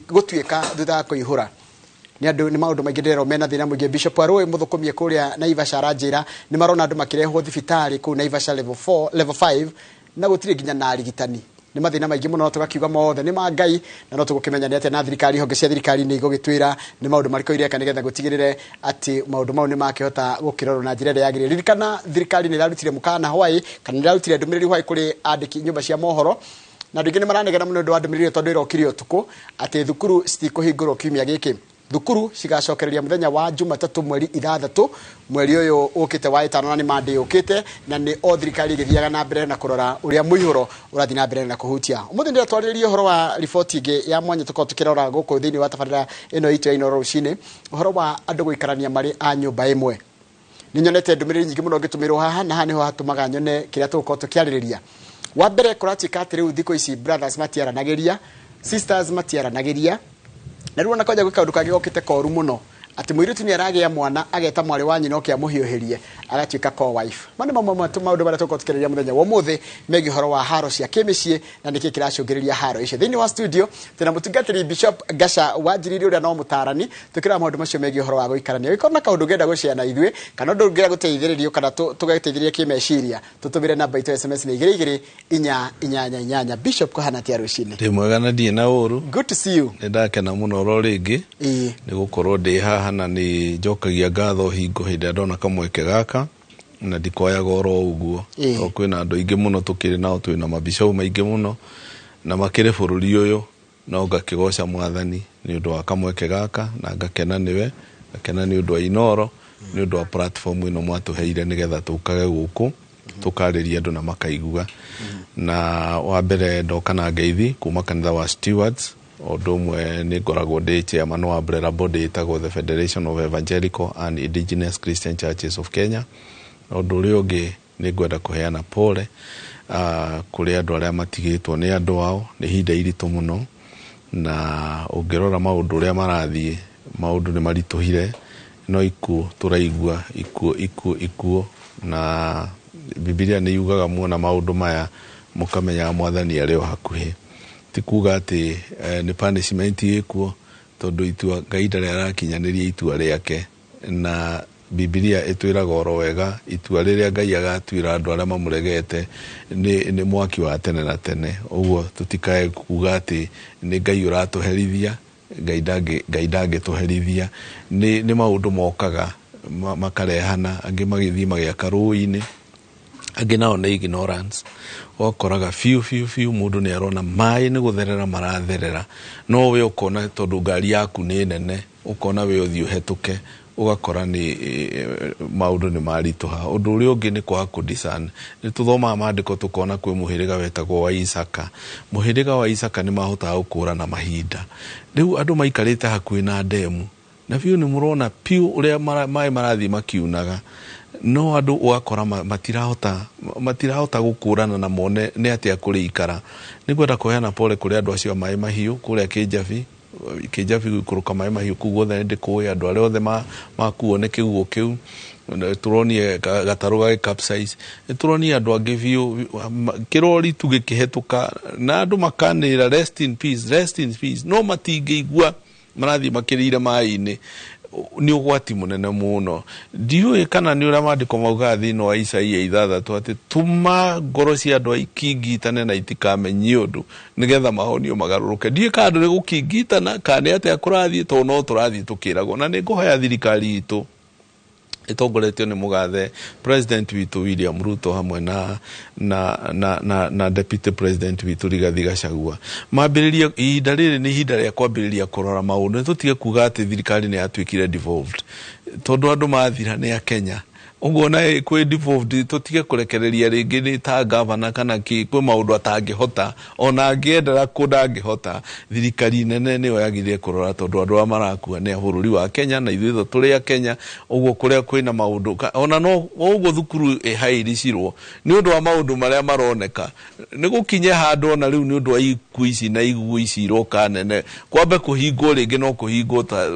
S7: gũtuĩka thutha wa kũihũra. Nĩ andũ nĩ maũndũ maingĩ ndĩrerwo mena thĩna mũingĩ. Bishop Arũĩ mũthũkũmie kũrĩa Naivasha aranjĩra nĩ marona andũ makĩrehwo thibitarĩ kũu Naivasha level 4, level 5 na gũtirĩ nginya na arigitani. Nĩ mathĩna maingĩ mũno, no tũgakiuga mothe nĩ ma Ngai, na no tũgũkĩmenya nĩ atĩa na thirikari, honge cia thirikari nĩ igũgĩtwĩra nĩ maũndũ marĩkũ ireka nĩgetha gũtigĩrĩre atĩ maũndũ mau nĩ makĩhota gũkĩrorwo na njĩra ĩrĩa yagĩrĩire. Ririkana thirikari nĩ ĩrarutire mũkana hwaĩ, kana nĩ ĩrarutire ndũmĩrĩri hwaĩ kũrĩ andĩki nyũmba cia mohoro, na andũ aingĩ nĩ maranegena mũno nĩ ũndũ wa ndũmĩrĩri ĩyo tondũ ĩrokire ũtukũ atĩ thukuru citikũhingũrwo kiumia gĩkĩ. Thukuru cigacokereria mũthenya wa Jumatatũ mweri 6 mweri ũyũ ũkĩte wa 5, na nĩ Monday ũkĩte, na nĩ o thirikari ĩgĩthiaga na mbere na kũrora ũrĩa mũihũro ũrathiĩ na mbere na kũhutia. Ũmũthĩ ndĩratwarĩrĩria ũhoro wa riboti ĩngĩ ya mwanya tũkorwo tũkĩrora gũkũ thĩinĩ wa tabarĩra ĩno itũ ya Inooro rũcinĩ, ũhoro wa andũ gũikarania marĩ a nyũmba ĩmwe. Nĩ nyonete ndũmĩrĩri nyingĩ mũno ngĩtũmĩrwo haha, na haha nĩho hatũmaga nyone kĩrĩa tũgũkorwo tũkĩarĩrĩria. Wa mbere, kũratuĩka atĩ rĩu thikũ ici brothers matiaranagĩria, sisters matiaranagĩria, na rĩu ona kwanja gwĩ kaũndũ kangĩ gokĩte koru mũno atĩ mũirĩtu nĩ aragĩa mwana ageta mwarĩ wa nyina oke amũhiũhĩrie agatuĩka co-wife. Maya nĩ mamwe ma maũndũ marĩa tũgũkorwo tũkĩarĩrĩria mũthenya wa ũmũthĩ megiĩ ũhoro wa haro cia kĩmĩciĩ na nĩkĩ kĩracũngĩrĩria haro icio. Thĩinĩ wa studio twĩna mũtungatĩri Bishop Gasha Wanjiriri ũrĩa no mũtarani, tũkĩrora maũndũ macio megiĩ ũhoro wa gũikarania. Ũngĩkorwo na kaũndũ ũngĩenda gũshare na ithuĩ kana ũndũ ũngĩenda gũteithĩrĩrio kana tũgagĩteithĩrĩria kĩmeciria, tũtũmĩre namba itũ ya SMS nĩ 2 2 4 8 8. Bishop, kũhana atĩa rũcinĩ?
S8: Ndĩ mwega na ndirĩ na ũru.
S7: Good to see you.
S8: Nĩ ndakena mũno oro rĩngĩ nĩ gũkorwo ndĩ haha, na nĩ njokagia ngatho hingo hĩndĩ ĩrĩa ndona kamweke gaka, na ndikoyaga oro ũguo tondũ kwĩna andũ aingĩ mũno tũkĩrĩ nao, twĩna mabicau maingĩ mũno na makĩrĩ bũrũri ũyũ, no ngakĩgoca Mwathani nĩ ũndũ wa kamweke gaka, na ngakena nĩwe, ngakena nĩ ũndũ wa Inooro, nĩ ũndũ wa platform ĩno mwatũheire nĩgetha tũkage gũkũ tũkarĩria andũ na makaigua. Na wa mbere ndoka na ngeithi kuma kanitha wa Stewards. Ũndũ ũmwe nĩ ngoragwo ndĩ chairman wa umbrella body ĩtagwo the Federation of Evangelical and Indigenous Christian Churches of Kenya. Ũndũ ũrĩa ũngĩ nĩ ngwenda kũheana pole kũrĩ andũ arĩa matigĩtwo nĩ andũ ao. Nĩ ihinda iritũ mũno, na ũngĩrora maũndũ ũrĩa marathiĩ, maũndũ nĩ maritũhire, no ikuũ tũraigua, ikuũ ikuũ ikuũ, na Bibilia nĩ yugaga muona maũndũ maya mũkamenyaga Mwathani arĩ o hakuhĩ. Ti kuga atĩ nĩ punishment ĩkuo, tondũ itua Ngai ndarĩ arakinyanĩria itua rĩake, na Bibilia ĩtwĩraga oro wega itua rĩrĩa Ngai agatuĩra andũ arĩa mamũregete nĩ mwaki wa tene na tene. Ũguo tũtikae kuga atĩ nĩ Ngai ũratũherithia. Ngai ndangĩtũherithia. Nĩ maũndũ mokaga makarehana, angĩ magĩthiĩ magĩaka rũĩ-inĩ, angĩ nao nĩ ignorance. Ũgakoraga biũ biũ biũ mũndũ nĩ arona maĩ nĩ gũtherera maratherera, no we ũkona tondũ ngari yaku nĩ nene, ũkona we ũthiĩ ũhetũke, ũgakora nĩ maũndũ nĩ maritũha. Ũndũ ũrĩa ũngĩ nĩ kwaga kũ-discern. Nĩ tũthomaga maandĩko tũkona kwĩ mũhĩrĩga wetagwo wa Isaka. Mũhĩrĩga wa Isaka nĩ mahotaga gũkũrana mahinda. Rĩu andũ maikarĩte hakuhĩ na ndemu, na biũ nĩ mũrona piũ ũrĩa maĩ marathiĩ makiunaga, no andũ ũgakora matirahota gũkũrana na mone nĩ atĩa kũrĩikara. Nĩ ngwenda kũheana pole kũrĩ andũ acio a Maĩ Mahiũ kũrĩa Kĩnjabi, Kĩnjabi gũikũrũka Maĩ Mahiũ kũu guothe nĩ ndĩkũĩ andũ arĩa othe makuo nĩ kĩguũ kĩu. Tũronie gatarũ gagĩ capsize, nĩ tũronie andũ angĩ biũ kĩrori tu gĩkĩhetũka na andũ makanĩrĩra rest in peace, rest in peace, no matingĩigua marathiĩ makĩrĩire maĩ-inĩ. Nĩ ũgwati mũnene mũno. Ndiũĩ kana nĩ ũrĩa maandĩko maugaga thĩinĩ wa Isaia 6 atĩ tũma ngoro cia andũ ikingitane na itikamenye ũndũ nĩgetha mahonio magarũrũke. Ndiũĩ kana andũ nĩ gũkingitana kana nĩ atĩa kũrathiĩ, tondũ no tũrathiĩ tũkĩragwo. Na nĩ ngũhoya thirikari itũ ĩtongoretio nĩ mũgathe president witũ William Ruto hamwe na deputy president witũ Rigathi Gachagua mambĩrĩrie ihinda rĩrĩ nĩ ihinda rĩa kwambĩrĩria kũrora maũndũ. Nĩ tũtige kuga atĩ thirikari nĩ yatuĩkire devolved, tondũ andũ mathira nĩ a Kenya. Ũguo na kwĩ devolved tũtige kũrekereria rĩngĩ nĩ ta governor kana kĩ, kwĩ maũndũ atangĩhota ona angĩendera kũ ndangĩhota. Thirikari nene nĩyo yagĩrĩire kũrora, tondũ andũ arĩa marakua nĩ a bũrũri wa Kenya na ithuĩ tũrĩ a Kenya. Ũguo kũrĩa kwĩna maũndũ ona no ũguo thukuru ĩhairicirwo nĩ ũndũ wa maũndũ marĩa maroneka nĩ gũkinye handũ ona rĩu nĩ ũndũ wa ikuũ ici na iguũ ici iroka nene, kwambe kũhingwo rĩngĩ no kũhingwo ta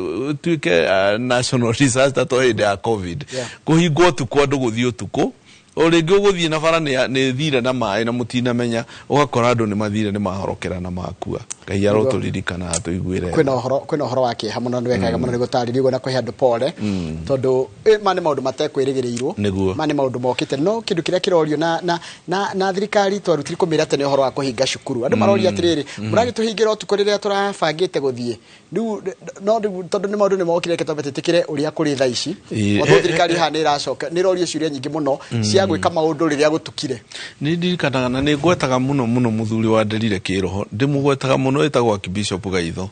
S8: tuĩke national disaster to hĩndĩ ya COVID, kũhingwo ũtukũ, andũ gũthiĩ ũtukũ O rĩngĩ ũgũthiĩ na bara nĩ thire na maĩ na mũtinamenya, ũgakora andũ nĩ mathire nĩ mahorokera na makua. Ngai arotũririkana atũiguĩre.
S7: Kwĩna ũhoro wa kĩeha mũno, nĩ wekaga mũno nĩ gũtarĩria ũguo na kũhe andũ pole, tondũ ma nĩ maũndũ matekwĩrĩgĩrĩirwo, ma nĩ maũndũ mokĩte. No kĩndũ kĩrĩa kĩrorio na thirikari twarutire kũmĩra tene ũhoro wa kũhinga cukuru. Andũ maroria atĩrĩrĩ, mũragĩtũhingĩra ũtukũ rĩrĩa tũrabangĩte gũthiĩ rĩu, no tondũ nĩ maũndũ nĩ mokire, reke twambe twĩtĩkĩre ũrĩa kũrĩ thaa ici. Although thirikari haha nĩ ĩracoka nĩ ĩrorio ciũria nyingĩ mũno cia gwĩka maũndũ rĩrĩa gũtukire.
S8: Nĩ ndirikanaga na nĩ ngwetaga mũno mũno mũthuri wa nderire kĩroho, ndĩmũgwetaga mũno, ĩtagwo Archbishop Gaitho.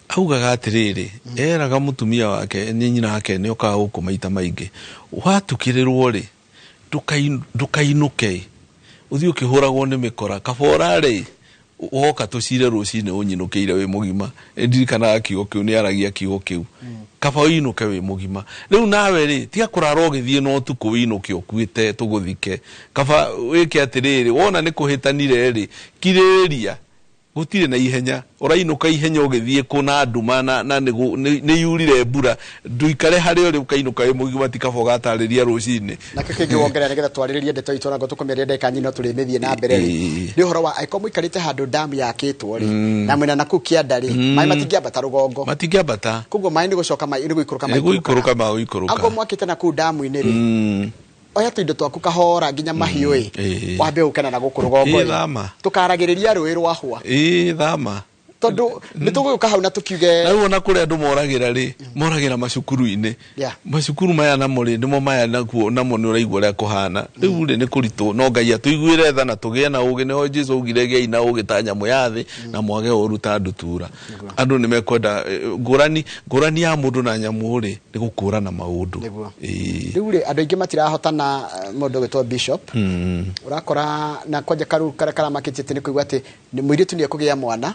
S8: Augaga atĩrĩrĩ, eraga mũtumia wake nĩ nyina wake nĩ okaga gũkũ maita maingĩ, watukĩrĩrwo rĩ ndũkainũke ũthiĩ ũkĩhũragwo nĩ mĩkora, kabora rĩ woka tũcire rũcinĩ ũnyinũkĩire wĩ mũgima. Ndirikanaga kiugo kĩu, nĩ aragia kiugo kĩu, kaba ũinũke wĩ mũgima. Rĩu nawe rĩ tiga kũrara ũgĩthiĩ na ũtukũ ũinũke ũkuĩte tũgũthike, kaba wĩke atĩrĩrĩ, wona nĩ kũhĩtanire rĩ kirĩrĩria, gũtirĩ na ihenya, ũrainũka ihenya ũgĩthiĩ kũ na nduma na nĩ yurire mbura, ndũikare harĩa ũrĩ ũkainũka wĩ mũgima, ti kaba ũgatarĩria rũcinĩ.
S7: Nakĩo kĩngĩ wongerera nĩgetha twarĩrĩrie ndeto itũ na tũkũmĩaria ndagĩka nyingĩ no tũrĩmĩthiĩ na mbere rĩ, nĩ ũhoro wa angĩkorwo mũikarĩte handũ damu yakĩtwo rĩ na mwena na kũu kĩanda rĩ, maĩ matingĩambata rũgongo,
S8: matingĩambata,
S7: koguo maĩ nĩ gũcoka nĩ gũikũrũka,
S8: nĩ gũikũrũka magũikũrũka.
S7: Angĩkorwo mwakĩte na kũu damu-inĩ rĩ, oya tũindo twaku kahora nginya mahiũ ĩ wambe ũkena na gũkũ rũgongo ĩ tũkaragĩrĩria rũĩ rwahwa.
S8: Thama,
S7: tondũ nĩ tũgũgĩũka hau na tũkiuge.
S8: Na rĩu ona kũrĩa andũ moragĩra rĩ, moragĩra macukuru-inĩ. Macukuru maya namo rĩ, nĩmo maya nakuo namo nĩ ũraigua ũrĩa kũhana. Rĩu rĩ nĩ kũritũ, no Ngai atũiguĩre tha na tũgĩe na ũgĩ. Nĩho Jesũ augire gĩai na ũgĩ ta nyamũ ya thĩ na mwage ũru ta ndutura. Andũ nĩ mekwenda ngũrani, ngũrani ya mũndũ na nyamũ rĩ nĩ gũkũrana maũndũ.
S7: Rĩu rĩ andũ aingĩ matirahotana mũndũ ũgĩtwo bishop. Ũrakora na kwanja karu karĩa karamakĩtie atĩ nĩ kũigua atĩ mũirĩtu nĩ ekũgĩa mwana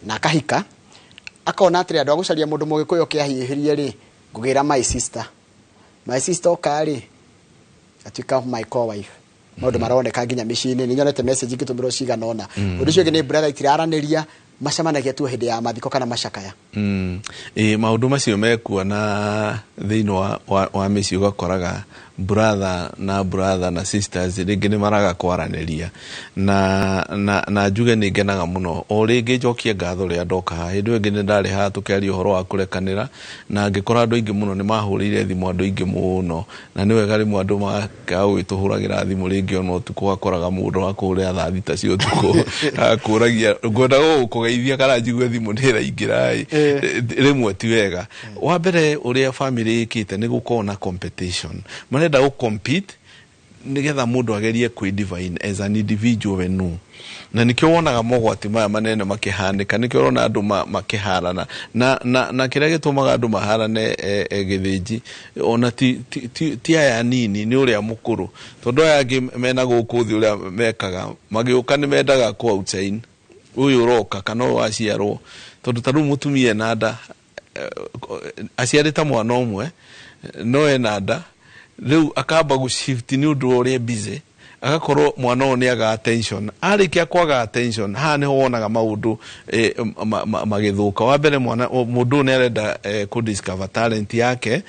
S7: na akahika, akona atĩrĩ andũ a gũcaria mũndũ mũgĩkũyũ ũkĩahiũhĩrie rĩ, ngũgĩra my sister, my sister oka rĩ atuĩka my co-wife. Maũndũ maroneka nginya mĩciĩ-inĩ, nĩ nyonete message ingĩtũmĩrwo cigana ũna. Ũndũ ũcio ũngĩ nĩ brother itiraranĩria, macemanagia tu hĩndĩ ya mathiko kana macakaya.
S8: Maũndũ macio mekuona thĩinĩ wa mĩciĩ, ũgakoraga brother na brother na sisters rĩngĩ nĩ maraga kwaranĩria na njuge nĩ ngenaga mũno. O rĩngĩ njokie ngatho rĩrĩa ndoka haha, hĩndĩ ĩyo ĩngĩ nĩ ndarĩ haha tũkĩaria ũhoro wa kũrekanĩra, na ngĩkora andũ aingĩ mũno nĩ mahũrĩire thimũ andũ aingĩ mũno, na nĩ wega rĩmwe andũ makaga gũgĩtũhũragĩra thimũ rĩngĩ ona ũtukũ, ũgakoraga mũndũ akũhũrĩra thaa thita cia ũtukũ akũragia ngwenda gũkũgeithia kana njigue thimũ nĩ ĩraingĩra ĩ, rĩmwe ti wega. Wa mbere ũrĩa family ĩkĩte nĩ gũkorwo na competition, marenda gũ compete nĩgetha mũndũ agerie kwĩ divine as an individual we no, na nĩkĩo wonaga mogwati maya manene makĩhanĩka, nĩkĩo ũrona andũ makĩharana na kĩrĩa gĩtũmaga andũ maharane gĩthĩnji ona ti aya nini, nĩ ũrĩa mũkũrũ, tondũ aya angĩ mena gũkũ thĩ ũrĩa mekaga magĩũka nĩ mendaga kũ outshine ũyũ ũroka kana ũyũ waciarwo, tondũ ta rĩu mũtumia ena nda, aciarĩte mwana ũmwe no ena nda, rĩu akamba gũ-shift nĩ ũndũ wa ũrĩa busy, agakorwo mwana ũyũ nĩ aga attention, arĩkia kwaga attention haha nĩho wonaga maũndũ magĩthũka. Wa mbere mwana mũndũ ũyũ nĩ arenda kũ discover talent yake,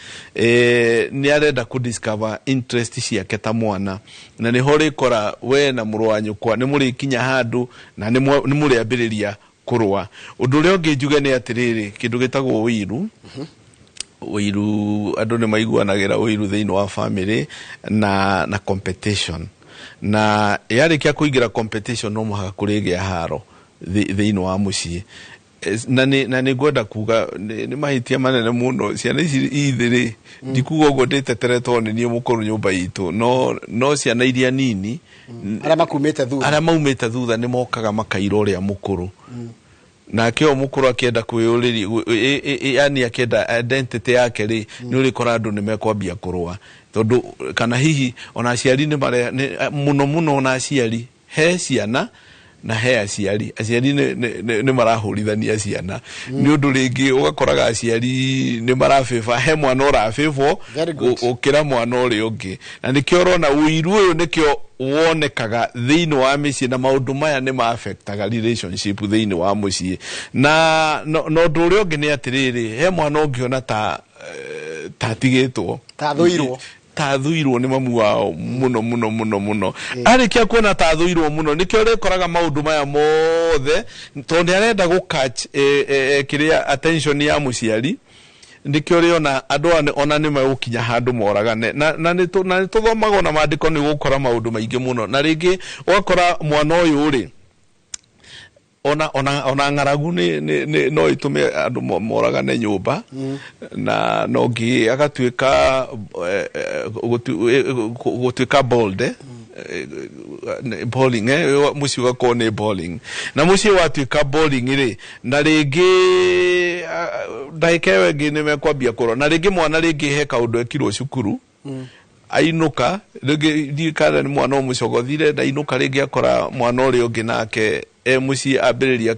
S8: nĩ arenda kũ discover interest ciake ta mwana, na nĩho ũrĩkora we na mũrũ wa nyũkwa nĩ mũrĩkinya handũ na nĩ mũrĩambĩrĩria kũrũa. Ũndũ ũrĩa ũngĩ njuge nĩ atĩrĩrĩ, kĩndũ gĩtagwo ũiru, ũiru andũ nĩ maiguanagĩra ũiru thĩinĩ wa family na competition, na yarĩkia kũingĩra competition no mũhaka kũrĩgĩa haro thĩinĩ wa mũciĩ. Na nĩ ngwenda kuga nĩ mahĩtia manene mũno ciana ici ithĩ rĩ, ndikuga ũguo ndĩtetere tondũ nĩ niĩ mũkũrũ nyũmba itũ, no ciana iria nini
S7: arĩa makumĩte thutha,
S8: arĩa maumĩte thutha nĩ mokaga makaira ũrĩa mũkũrũ, nake o mũkũrũ akĩenda kwĩyũrĩria, yani akĩenda identity yake rĩ, nĩ ũrĩkora andũ nĩ mekwambia kũrũa, tondũ kana hihi ona aciari nĩ mũno mũno ona aciari he ciana na he aciari, aciari nĩ marahũrithania ciana nĩ ũndũ rĩngĩ ũgakoraga aciari nĩ marabĩba, he mwana ũrabĩbwo gũkĩra mwana ũrĩa ũngĩ, na nĩkĩo ũrona ũiru ũyũ nĩkĩo wonekaga thĩinĩ wa mĩciĩ, na maũndũ maya nĩ ma-affectaga relationship thĩinĩ wa mũciĩ. Na ũndũ ũrĩa ũngĩ nĩ atĩrĩrĩ, he mwana ũngĩona ta tatigĩtwo,
S7: ta thũirwo,
S8: ta thuirwo nĩ mamu wao mũno mũno mũno mũno. Arĩkia kuona ta thuirwo mũno, nĩkĩo ũrĩkoraga maũndũ maya mothe, tondũ nĩ arenda gũ catch kĩrĩa attention ya mũciari. Nĩkĩo ũrĩona andũ aya ona nĩ megũkinya handũ moragane. Na nĩ tũthomaga ona maandĩko, nĩ ũgũkora maũndũ maingĩ mũno. Na rĩngĩ ũgakora mwana ũyũ rĩ, ona ng'aragu nĩ no ĩtũme andũ moragane nyũmba. Na no ngĩ agatuĩka gũtuĩka bold, bowling, mũciĩ ũgakorwo nĩ bowling, na mũciĩ watuĩka bowling rĩ, na rĩngĩ ndagĩka ĩyo ĩngĩ nĩ mekwambia kũrora. Na rĩngĩ mwana rĩngĩ he kaũndũ ekirwo cukuru, ainũka rĩngĩ, ndiũĩ kana nĩ mwana ũmũcogothire, na ainũka rĩngĩ akora mwana ũrĩa ũngĩ nake e mũciĩ ambĩrĩria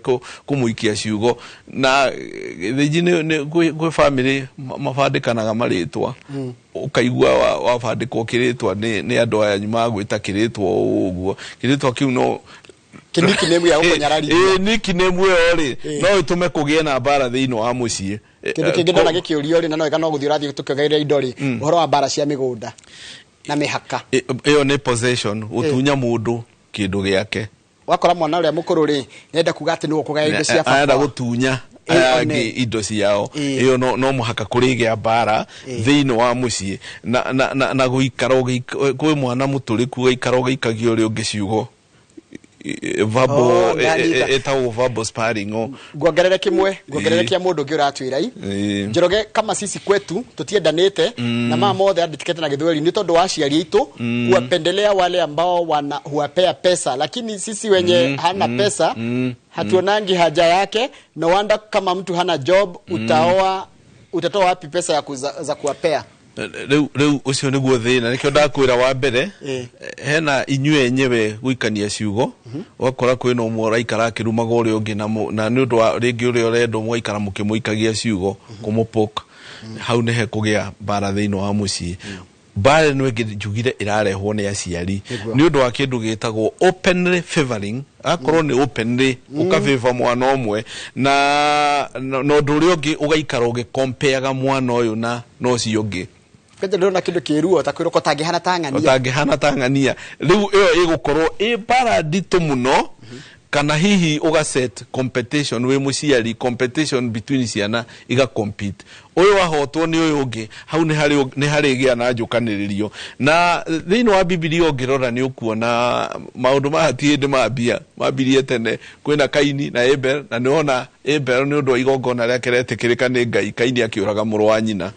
S8: kũmũikia ciugo. Na thĩinji kwĩ family mabandĩkanaga marĩtwa, ũkaigua wabandĩkwo kĩrĩtwa nĩ andũ aya nyuma gwĩta kĩrĩtwa ũguo, kĩrĩtwa kĩu no
S7: nickname ya gũkũnyararithia.
S8: Nickname ĩyo rĩ, no ĩtũme kũgĩe na mbara thĩinĩ wa mũciĩ.
S7: Kĩndũ kĩngĩ ndona gĩkĩũrio rĩ, na no ĩka no gũthiĩ ũrathiĩ tũkĩongerera indo rĩ, ũhoro wa mbara cia mĩgũnda na mĩhaka.
S8: Ĩyo nĩ possession, gũtunya mũndũ kĩndũ gĩake.
S7: Wakora mwana ũrĩa mũkũrũ rĩ, nĩenda kuga atĩ nĩwe ũkũgaya indo cia baba.
S8: Arenda gũtunya aya angĩ indo ciao. Ĩyo no mũhaka kũrĩgĩa mbara thĩinĩ wa mũciĩ. Na gũikara kwĩ mwana mũtũrĩku, ũgaikara ũgĩikagia ũrĩa ũngĩ ciugo, verbal, ĩtagwo verbal sparring.
S7: Nguongerere kĩmwe, nguongerere kĩa mũndũ ũngĩ ũratwĩra i Njoroge, kama sisi kwetu tutiendanĩte na mama mothe andĩkĩte na Gĩthweri nĩ tondũ wa aciari aitũ kuwapendelea wale ambao wana huwapea pesa, lakini sisi wenye hana pesa hatuonangi haja yake. No wonder kama mtu hana job, utaoa utatoa wapi pesa ya za kuwapea?
S8: Rĩu ũcio nĩguo thĩna. Nĩkĩo ndakwĩra wa mbere hena inyuĩ enyewe gũikania ciugo, ũgakora kwĩna ũmwe ũraikara akĩrumaga ũrĩa ũngĩ, na nĩ ũndũ wa rĩngĩ ũrĩa ũrendwo mũgaikara mũkĩmũikagia ciugo, kũmũpoke. Hau nĩ hekũgĩa mbara thĩinĩ wa mũciĩ. Mbara ĩno ĩngĩ njugire ĩrarehwo nĩ aciari nĩ ũndũ wa kĩndũ gĩtagwo openly favoring. Akorwo nĩ openly ũkafavor mwana ũmwe, na ũndũ ũrĩa ũngĩ ũgaikara ũgĩkompeaga mwana ũyũ na ũcio ũngĩ.
S7: Kwanza ndĩrona kĩndũ kĩruo ta kwĩrwo ũtangĩhana ta ng'ania,
S8: ũtangĩhana ta ng'ania. Rĩu ĩyo ĩgũkorwo ĩ mbara nditũ mũno. Kana hihi ũgaset competition wĩ mũciari, competition between ciana iga compete, ũyũ wahotwo nĩ ũyũ ũngĩ. Hau nĩ harĩgĩa na njũkanĩrĩrio. Na thĩinĩ wa Bibilia ũngĩrora nĩ ũkuona maũndũ maya ti hĩndĩ mambia, mambirie tene. Kwĩna Kaini na Abel, na nĩwona Abel nĩ ũndũ wa igongona rĩake retĩkĩrĩka nĩ Ngai, Kaini akĩũraga mũrũ wa nyina.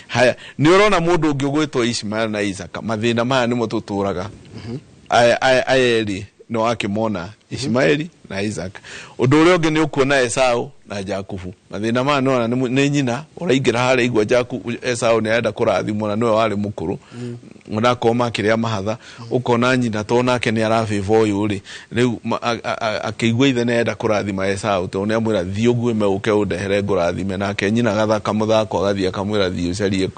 S8: Haya, nĩ ũrona mũndũ ũngĩ ũgwĩtwo Ishmael na Isaka. Mathĩna maya nĩmo tũtũraga aya erĩ, no akĩmona Ishmaeli na Isaac. Ũndũ ũrĩa ũngĩ nĩ ũkuona Esau na Jakubu. Mathĩna maya nĩwona nĩ nyina ũraingĩra harĩa igua Esau nĩ arenda kũrathimwo na nĩwe warĩ mũkũrũ, onakorwo makĩrĩa mahatha, ũkona nyina to nake nĩ arabĩba ũyũ rĩ, rĩu akĩigua ithe nĩ arenda kũrathima Esau, tondũ nĩ amwĩra thiĩ ũguĩme ũke ũndehere ngũrathime, nake nyina agathaka mũthako, agathiĩ akamwĩra thiĩ ũcarie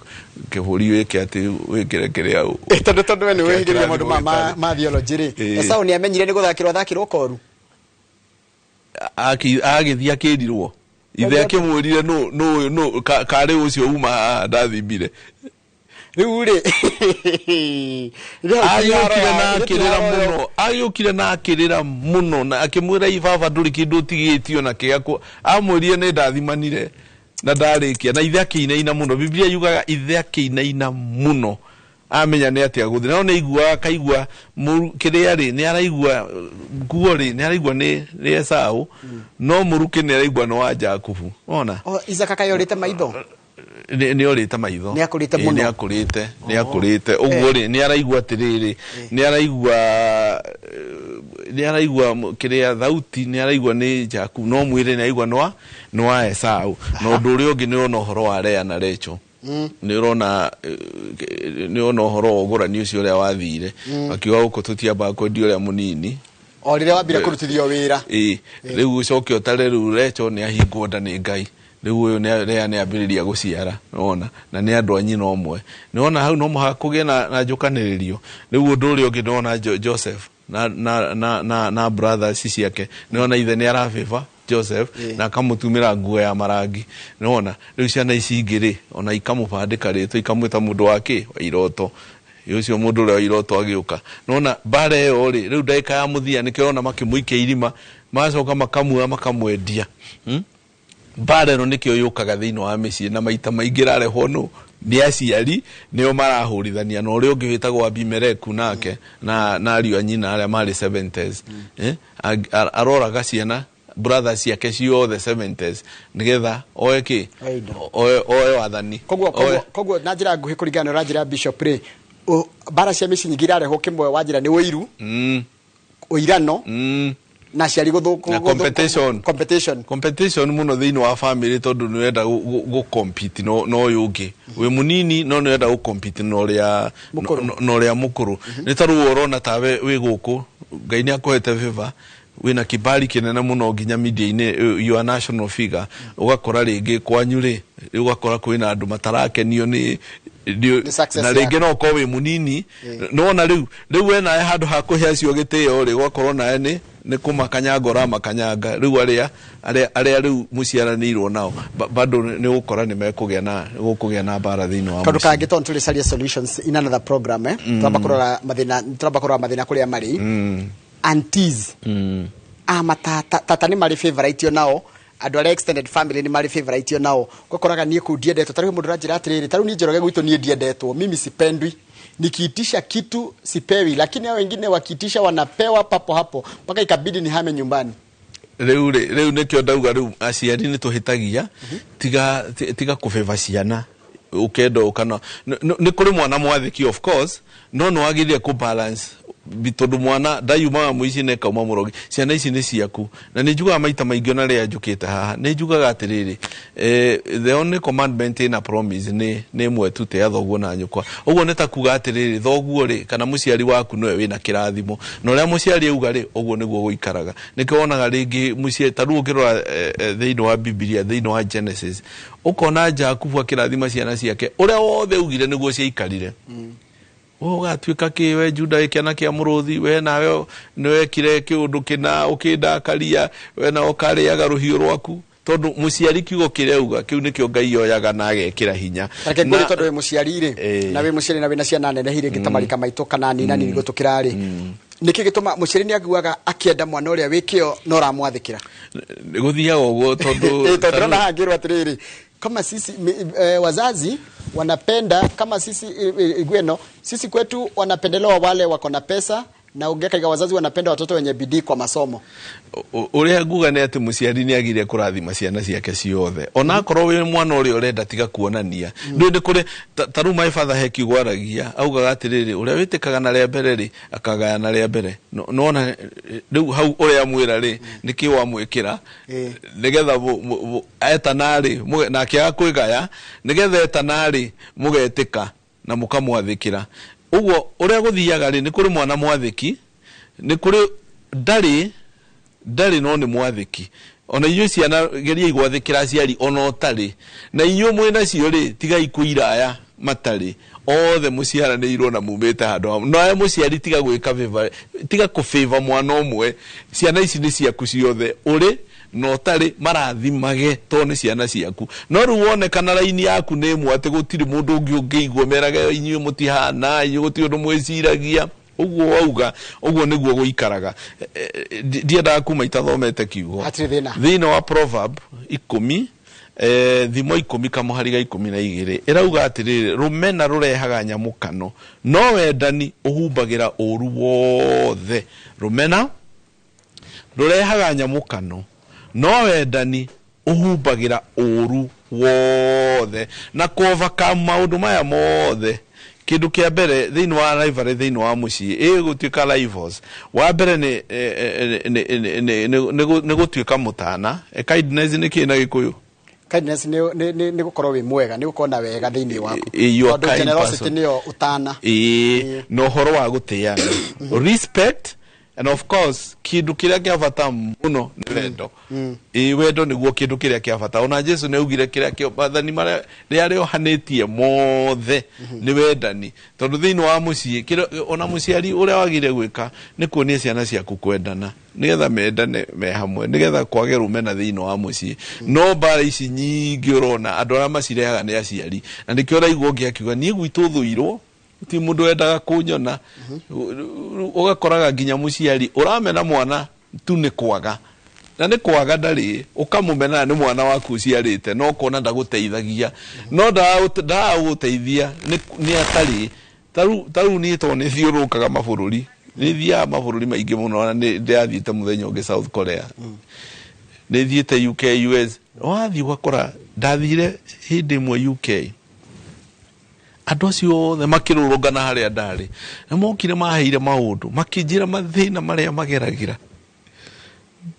S8: kĩbũri wĩke atĩ wĩkĩre kĩrĩa.
S7: Tondũ we nĩ wĩhĩgĩrĩire maũndũ ma theology rĩ, Esau nĩ amenyire nĩ gũthakĩrwo athakĩrwo koru?
S8: Agĩthiĩ akĩrirwo ithe akĩmwĩrire no karĩ ũcio uma haha ndathimbire.
S7: Rĩu rĩ,
S8: agĩũkire na akĩrĩra mũno, agĩũkire na akĩrĩra mũno, na akĩmwĩra ibaba ndũrĩ kĩndũ ũtigĩtio na kĩaku. Amwĩrire nĩ ndathimanire na ndarĩkia, na ithe akĩinaina mũno. Biblia yugaga ithe akĩinaina mũno amenya nĩ atĩa gũthiĩ, no nĩ aiguaga akaigua kĩrĩa rĩ, nĩ araigua nguo rĩ, nĩ araigua nĩ Esau, no mũrukĩ nĩ araigua nĩ wa Jakubu. Ona
S7: Isaka kaĩ orĩte maitho?
S8: Nĩ orĩte maitho,
S7: nĩ akũrĩte mũno,
S8: nĩ akũrĩte, nĩ akũrĩte ũguo rĩ, nĩ araigua atĩrĩrĩ, nĩ araigua kĩrĩa thauti, nĩ araigua nĩ Jakubu, no mwĩrĩ nĩ araigua nĩ wa Esau. Na ũndũ ũrĩa ũngĩ nĩ ũrona ũhoro wa Lea na Rachel, nĩ ũrona ũhoro wa ũgũrani ũcio ũrĩa wathire, akiuga gũkũ tũtiambaga kwendia ũrĩa mũnini
S7: o rĩrĩa wambire kũrutithio wĩra.
S8: Rĩu ũcoke ũtare rĩu Rachel nĩ ahingwo nda nĩ Ngai, rĩu ũyũ Lea nĩ ambĩrĩria gũciara, nĩwona, na nĩ andũ a nyina ũmwe, nĩwona hau no mũhaka kũgĩe na njũkanĩrĩrio. Rĩu ũndũ ũrĩa ũngĩ nĩwona Joseph na brothers ciake, nĩwona ithe nĩ arabĩba Joseph na akamũtumĩra nguo ya marangi. Nĩwona rĩu ciana ici ingĩ rĩ, ona ikamũbandĩka rĩtwa, ikamwĩta mũndũ wa kĩ, wa iroto. Ũcio mũndũ ũrĩa wa iroto agĩũka, nona mbara ĩyo rĩ, rĩu ndagĩka ya mũthia nĩkĩo ũrona makĩmũikia irima, magacoka makamua makamwendia. Mbara ĩno nĩkĩo yũkaga thĩinĩ wa mĩciĩ, na maita maingĩ ĩrarehwo nũ? Nĩ aciari, nĩo marahũrithania na ũrĩa ũngĩ wĩtagwo Abimeleku nake na ariũ a nyina arĩa marĩ 70s. Aroraga ciana brothers ciake ciothe 70s nĩgetha oe kĩ, oe wathani.
S7: Koguo na njĩra nguhĩ kũringana na njĩra Bishop rĩ, mbara cia mĩciĩ nyingĩ irarehwo kĩmwe wa njĩra nĩ ũiru, ũirano, na aciari gũthũkũ,
S8: na competition mũno thĩinĩ wa family, tondũ nĩ ũrenda gũ compete no ũyũ ũngĩ wĩ mũnini, no nĩ ũrenda gũ compete na ũrĩa mũkũrũ. Nĩ ta rĩu ũrona tawe wĩ gũkũ, Ngai nĩ akũhete favor, wĩna kibali kĩnene mũno nginya media-inĩ, you are national figure. Ũgakora rĩngĩ kwanyu rĩ, ũgakora kwĩna andũ matarakenio nĩ na rĩngĩ no ũkorwo wĩ mũnini. Nĩwona rĩu we nawe handũ ha kũhe acio gĩtĩo rĩ, ũgakorwo nawe nĩ kũmakanyanga ũramakanyanga. Rĩu arĩa rĩu mũciaranĩirwo nao bado nĩ ũgũkora nĩ mekũgĩa na gũkũgĩa na mbara thĩinĩ wa
S7: mũciĩ. Kaũndũ kangĩ tondũ tũrĩcaria solutions in another program, twamba kũrora mathĩna kũrĩa marĩ. Aunties ama tata nĩ marĩ favorite o nao, andũ arĩa extended family nĩ marĩ favorite o nao. Ũgakoraga niĩ kũu ndiendetwo, ta rĩu mũndũ aranjĩra atĩrĩrĩ, ta rĩu niĩ Njoroge gwitũ niĩ ndiendetwo, mimi sipendwi, nikiitisha kitu sipewi, lakini hao wengine wakiitisha wanapewa papo hapo, mpaka ikabidi nihame nyumbani.
S8: Rĩu rĩ, rĩu nĩkĩo ndauga rĩu aciari nĩ tũhĩtagia, tiga kũbeba ciana ũkenda ũkana nĩ kũrĩ mwana mwathĩki of course, no nĩ wagĩrĩire kũ balance, tondũ mwana ndayumaga mũici na ĩkauma mũrogi. Ciana ici nĩ ciaku, na nĩ njugaga maita maingĩ ona rĩrĩa njũkĩte haha, nĩ njugaga atĩrĩrĩ, the only commandment ĩna promise nĩ ĩmwe tu, tĩa thoguo na nyũkwa. Ũguo nĩ ta kuga atĩrĩrĩ, thoguo rĩ kana mũciari waku nĩwe wĩna kĩrathimo, na ũrĩa mũciari auga rĩ, ũguo nĩguo gũikaraga. Nĩkĩo wonaga rĩngĩ mũciari, ta rĩu ũngĩrora thĩinĩ wa Bibilia, thĩinĩ wa Genesis, ũkona Jakubu akĩrathima ciana ciake, ũrĩa wothe augire nĩguo ciaikarire. Ũgatuĩka kĩ we Juda wĩ kĩana kĩa mũrũthi, we nawe nĩwekire kĩũndũ kĩna ũkĩndakaria, we nawe ũkarĩaga rũhiũ rwaku, tondũ mũciari kiugo kĩrĩa auga kĩu nĩkĩo Ngai oyaga na agekĩra hinya.
S7: Reke ngũrie, tondũ wĩ mũciari rĩ, na wĩ mũciari na wĩna ciana nene hihi rĩngĩ ta marika maitũ kana nini na nini gũtũkĩra rĩ, nĩkĩ gĩtũma mũciari nĩ aguaga akĩenda mwana ũrĩa wĩ kĩo no ũramwathĩkĩra?
S8: Gũthiaga ũguo tondũ
S7: ndĩrona haha ngĩrwo atĩrĩrĩ, kama sisi wazazi wanapenda kama sisi gweno, sisi kwetu wanapendelewa wale wako na pesa, na ungekaiga wazazi wanapenda watoto wenye bidii kwa masomo.
S8: Ũrĩa nguga nĩ atĩ mũciari nĩ agire kũrathima ciana ciake ciothe, ona akorwo wĩ mwana ũrĩa ũrenda tiga kuonania. Ndũĩ nĩ kũrĩ ta rĩu my father he kiugo aragia, augaga atĩrĩrĩ, ũrĩa wĩtĩkaga na rĩa mbere rĩ, akagaya na rĩa mbere. Nĩwona rĩu hau ũrĩa amwĩra rĩ, nĩkĩ wamwĩkĩra nĩgetha etana rĩ, nake aga kwĩgaya nĩgetha etana rĩ mũgetĩka na mũkamwathĩkĩra. Ũguo ũrĩa gũthiaga rĩ, nĩ kũrĩ mwana mwathĩki, nĩ kũrĩ ndarĩ no nĩ mwathĩki. Ona inyuĩ ciana geriai gwathĩkĩra aciari ona ũtarĩ, na inyuĩ mwĩnacio rĩ, tigai kũira aya matarĩ, othe mũciaranĩirwo na mumĩte handũ hamwe. Nawe mũciari tiga gwĩka favor, tiga kũ-favor mwana ũmwe. Ciana ici nĩ ciaku ciothe, ũrĩ na ũtarĩ, marathimage tondũ nĩ ciana ciaku. No rĩu wonekana raini yaku nĩ ĩmwe, atĩ gũtirĩ mũndũ ũngĩ ũngĩigua merage inyuĩ mũtihana, inyuĩ gũtirĩ ũndũ mwĩciragia. Ũguo wauga, ũguo nĩguo gũikaraga. Ndiendaga kuma itathomete kiugo. Thĩinĩ wa Proverb 10, thimo 10 kamũhari ga 12 ĩrauga atĩrĩrĩ, rũmena rũrehaga nyamũkano, no wendani ũhumbagĩra ũũru wothe. Rũmena rũrehaga nyamũkano, no wendani ũhumbagĩra ũũru wothe. Na kũ-overcome maũndũ maya mothe, kĩndũ kĩa mbere thĩinĩ wa rivalry thĩinĩ wa mũciĩ ĩgũtuĩka rivals. Wa mbere nĩ gũtuĩka mũtana. Kindness nĩ kĩ na Gĩkũyũ?
S7: Kindness nĩ gũkorwo wĩ mwega, nĩ gũkorwo na wega thĩinĩ waku. Tondũ generosity nĩyo ũtana.
S8: Na ũhoro wa gũtĩana. Respect And of course kindu kiria kia bata muno ni wendo. Wendo niguo kindu kiria kia bata. Ona Jesu ni augire kiria kia bathani maria riohanitie mothe ni wendani. Tondu thiini wa mucii ona muciari uria wagire gwika ni kuonia ciana ciaku kwendana nigetha mendane me hamwe nigetha kwage rumena thiini wa mucii. No mbara ici nyingi urona andu aria macirehaga ni aciari, na nikio uraigua ungi akiuga nie gwitu thuirwo ti mundu wendaga kunyona. Ugakoraga nginya muciari uramena mwana tu ni kwaga, na ni kwaga ndari ukamumena ni mwana waku uciarite no kona ndaguteithagia, no ndagũteithia ni atari taru ni to ni thiũrũkaga mabũrũri, ni thiaga mabũrũri maingĩ mũno, na nĩ ndĩrathiĩte mũthenya ũngĩ South Korea, nĩ thiĩte UK, US. Wathiĩ ũgakora ndathire hĩndĩ ĩmwe UK, andũ acio othe makĩrũrũngana harĩa ndarĩ, na mokire maheire maũndũ makĩnjĩra mathĩna marĩa mageragĩra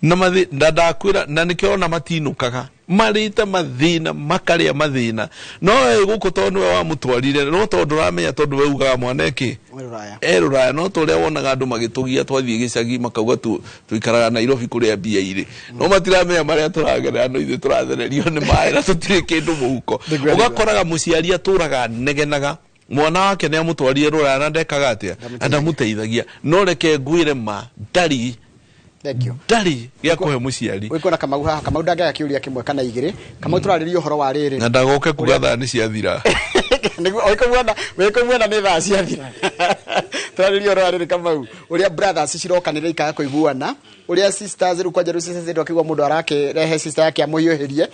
S8: na ndakwĩra, na nĩkĩo ona matinũkaga marĩte mathĩna makarĩa mathĩna. No we gũkũ tondũ nĩwe wamũtwarire, no tondũ ndũramenya, tondũ we ugaga mwana eke e rũraya, no ta ũrĩa wonaga andũ magĩtũgia twathiĩ gĩcagi makauga tũikaraga Nairobi kũrĩa mbia irĩ, no matiramenya marĩa tũragerera, no ithuĩ tũrathererio nĩ maĩ na tũtirĩ kĩndũ mũhuko. Ũgakoraga mũciari atũraga negenaga mwana wake nĩ amũtwarire rũraya na ndekaga atĩa, ndamũteithagia. No reke ngwĩre ma ndari.
S7: Thank you.
S8: Ndari gĩa kũhe mũciari.
S7: Wĩkuona Kamau haha, Kamau ndangĩaga kĩũria kĩmwe kana igĩrĩ. Kamau tũrarĩria ũhoro wa rĩrĩ.
S8: Na ndagoke kuga thaa nĩ ciathira.
S7: Nĩguo wĩkũmuona nĩ thaa ciathira. Tũrarĩria ũhoro wa rĩrĩ Kamau, ũrĩa brothers cirokanĩrĩra ikaga kũiguana, ũrĩa sisters rĩu kwanja rĩu sisters ndũ akĩigua mũndũ arakĩrehe sister yake amũhiũhĩrie,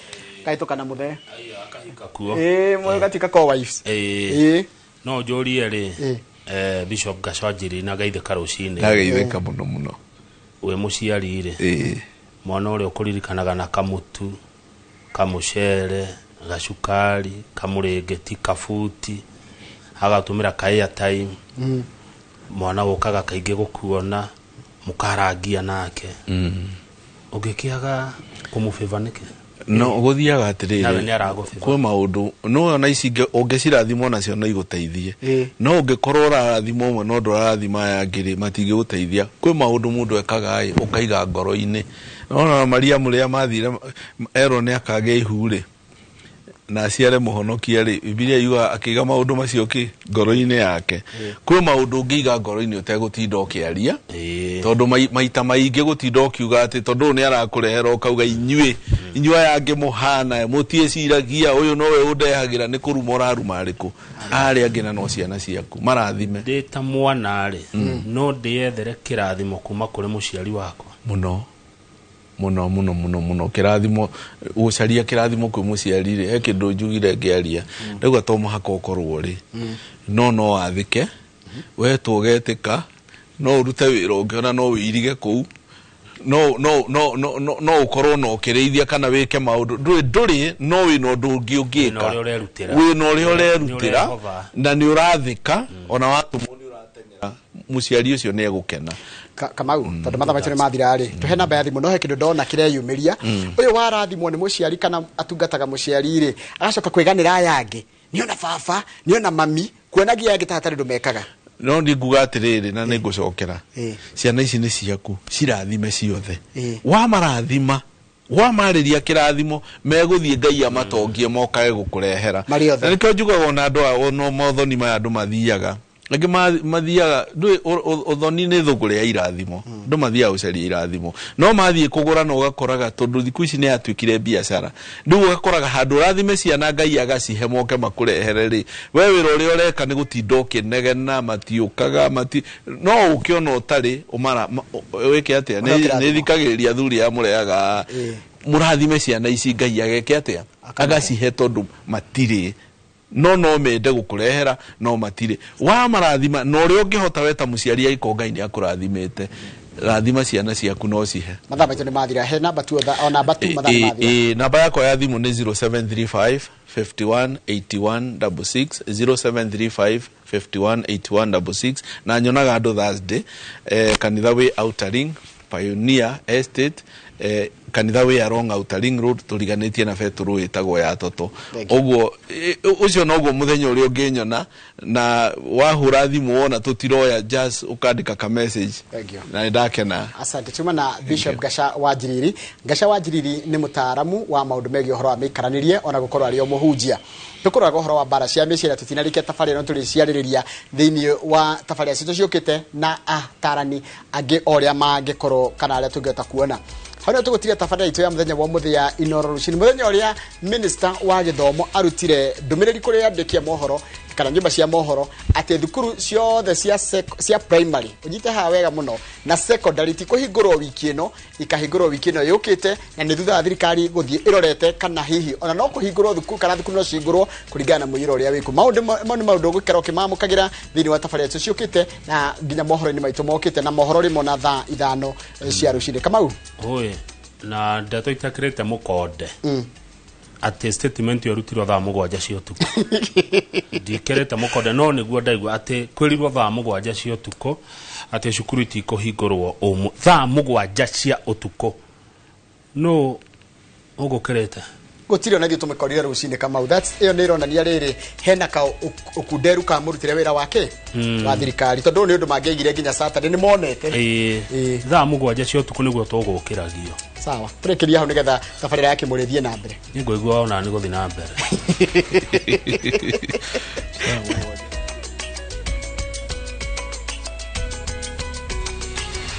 S7: kahĩtũka na mũthee.
S1: Akahika kuo.
S7: Ĩĩ, mũthee gatuĩka co-wives.
S1: Ĩĩ. No njũrie rĩ, Bishop Gacwanjiri na geithĩka rũcinĩ.
S8: Ndageithĩka mũno mũno.
S1: We mũciari rĩ, mwana ũrĩa ũkũririkanaga na kamũtu, kamũcere, gacukari, kamũrĩngĩti, kabuti, agatũmĩra ka airtime, mwana ũkaga kaingĩ gũkuona, mũkarangia nake, ũngĩkĩaga kũmũbĩva nĩkĩ?
S8: No gũthiaga atĩrĩrĩ,
S1: Nawe nĩ aragũbĩva.
S8: kwĩ maũndũ no ona ici ũngĩcirathimwo nacio no igũteithie, no ũngĩkorwo ũrarathimwo ũmwe no ndũrarathima aya angĩ rĩ, matingĩgũteithia. Kwĩ maũndũ mũndũ ekaga ĩ ũkaiga ngoro-inĩ. Nona Mariamu rĩrĩa mathire erwo nĩ akagĩa ihu rĩ na aciare mũhonokia rĩ, Bibilia yugaga akĩiga maũndũ macio kĩ ngoro-inĩ yake. Kwĩ maũndũ ũngĩiga ngoro-inĩ ũtegũtinda ũkĩaria, tondũ maita maingĩ gũtinda ũkiuga atĩ tondũ ũyũ nĩ arakũrehera ũkauga inyuĩ inyuĩ aya angĩ mũhana mũtiĩciragia, ũyũ nowe ũndehagĩra, nĩ kũruma ũraruma arĩkũ arĩa angĩ na no ciana ciaku marathime.
S1: Ndĩ ta mwana rĩ, no ndĩethere kĩrathimo kuma kũrĩ mũciari wakwa
S8: mũno mũno mũno mũno mũno. Kĩrathimo gũcaria kĩrathimo kwĩ mũciari rĩ, he kĩndũ njugire ngĩaria ndauga to mũhaka ũkorwo rĩ, no no wathĩke wetwo ũgetĩka, no ũrute wĩra ũngĩona no wĩirige kũu, no no no no no no ũkorwo na ũkĩrĩithia kana wĩke maũndũ ndũrĩ, no wĩna ũndũ ũngĩ ũngĩka, wĩna ũrĩa ũrerutĩra na nĩ ũrathĩka, ona watũmwo nĩ ũrateng'era, mũciari ũcio nĩ egũkena.
S7: Kamau, tondũ mathaa maitũ nĩ mathira rĩ, tũhe namba ya thimũ, no he kĩndũ ndona kĩreyumĩria. Ũyũ warathimwo nĩ mũciari kana atungataga mũciari rĩ, agacoka kwĩganĩra aya angĩ, nĩona baba, nĩona mami, kuonagia aya angĩ ta hatarĩ ũndũ mekaga.
S8: No ndi nguga atĩrĩrĩ, na nĩ ngũcokera, ciana ici nĩ ciaku, cirathime ciothe. Wamarathima, wamarĩria kĩrathimo, megũthiĩ Ngai amatongie mokage gũkũrehera. Na nĩkĩo njugaga ona andũ aya, ona maũthoni maya andũ mathiaga angĩ mathiaga ndũĩ ũthoni nĩ thũgũrĩ ya irathimo, andũ mathiaga gũcaria irathimo, no mathiĩ kũgũra na ũgakoraga tondũ thikũ ici nĩ yatuĩkire biacara, rĩu ũgakoraga handũ ũrathime ciana Ngai agacihe moke makũrehere rĩ, we wĩra ũrĩa ũreka nĩ gũtinda ũkĩnegena, matiũkaga no ũkĩona ũtarĩ wĩke atĩa? Nĩ thikagĩrĩria athuri aya mũrehaga mũrathime ciana ici Ngai ageke atĩa, agacihe tondũ matirĩ, no no mende gũkũrehera no matirĩ. Wamarathima na ũrĩa ũngĩhota we ta mũciari angĩkorwo Ngai nĩ akũrathimĩte, rathima ciana ciaku no cihe.
S7: Mathaa maitũ nĩ mathira, he namba tu o namba tu mathaa nĩ mathira.
S8: Namba yakwa ya thimũ nĩ 0735 51 81 66, 0735 51 81 66, na nyonaga andũ Thursday kanitha wĩ Outer Ring Pioneer Estate, Kanitha wĩ along Outer Ring Road, tũriganĩtie na betũrũ ĩtagwo ya Toto. Ũguo ũcio noguo mũthenya ũrĩa ũngĩnyona, na wahũra thimũ wona tũtiroya, just ũkandĩka ka message.
S7: Thank you.
S8: Na nĩ ndakena.
S7: Asante. Tuma na Bishop Gaca wa Njiriri. Gaca wa Njiriri nĩ mũtaaramu wa maũndũ megiĩ ũhoro wa mĩikaranĩrie, ona gũkorwo arĩ o mũhunjia. Tũkũroraga ũhoro wa mbara cia mĩciĩ, na tũtinarĩkia tabarĩra, no tũrĩciarĩrĩria thĩinĩ wa tabarĩra citũ ciũkĩte na atarani angĩ o ũrĩa mangĩkorwo kana arĩa tũngĩhota kuona. Hau nĩho tũgũtiga tabarĩra itũ ya mũthenya wa ũmũthĩ ya Inoro Rũcinĩ, mũthenya ũrĩa minister wa gĩthomo arutire ndũmĩrĩri kũrĩ andĩki a mohoro kana nyũmba cia mohoro atĩ thukuru ciothe cia primary, ũnyite haha wega mũno, na secondary ti kũhingũrwo wiki ĩno, ikahingũrwo wiki ĩno yũkĩte, na nĩ thutha wa thirikari gũthiĩ ĩrorete kana hihi ona no kũhingũrwo thukuru kana thukuru no cihingũrwo kũringana na mũiyũro ũrĩa wĩkuo. Maũndũ mau nĩ maũndũ ũgũikara ũkĩmamũkagĩra thĩinĩ wa tabarĩra icio ciũkĩte na nginya mohoro-inĩ maitũ mokĩte, na mohoro rĩmwe na thaa 5 cia rũcinĩ. Kamau.
S1: Oi, na ndeto itakĩrĩte mũkonde atĩ statement ĩyo ĩrutirwo thaa 7 cia ũtukũ, ndiĩkĩrĩte mũkonde, no nĩguo ndaigua atĩ kwĩrirwo thaa 7 cia ũtukũ atĩ cukuru itikũhingũrwo ũmũ thaa 7 cia ũtukũ. No ũgũkĩrĩte?
S7: Gũtirĩ, ona ithuĩ tũmĩkorire rũcinĩ, Kamau. That's ĩyo nĩ ĩronania rĩrĩ hena ka ũkunderu ka mũrutĩre wĩra wake wa thirikari, tondũ ũyũ nĩ ũndũ mangĩaigire nginya Saturday nĩ monete.
S1: Ĩĩ, thaa 7 cia ũtukũ nĩguo tũgũkĩragio.
S7: Sawa, tũrĩkĩria hau nĩgetha tabarĩra ya Kĩmũrĩ ĩthiĩ na mbere.
S1: Nĩ ngũigua ona nĩ gũthiĩ na mbere.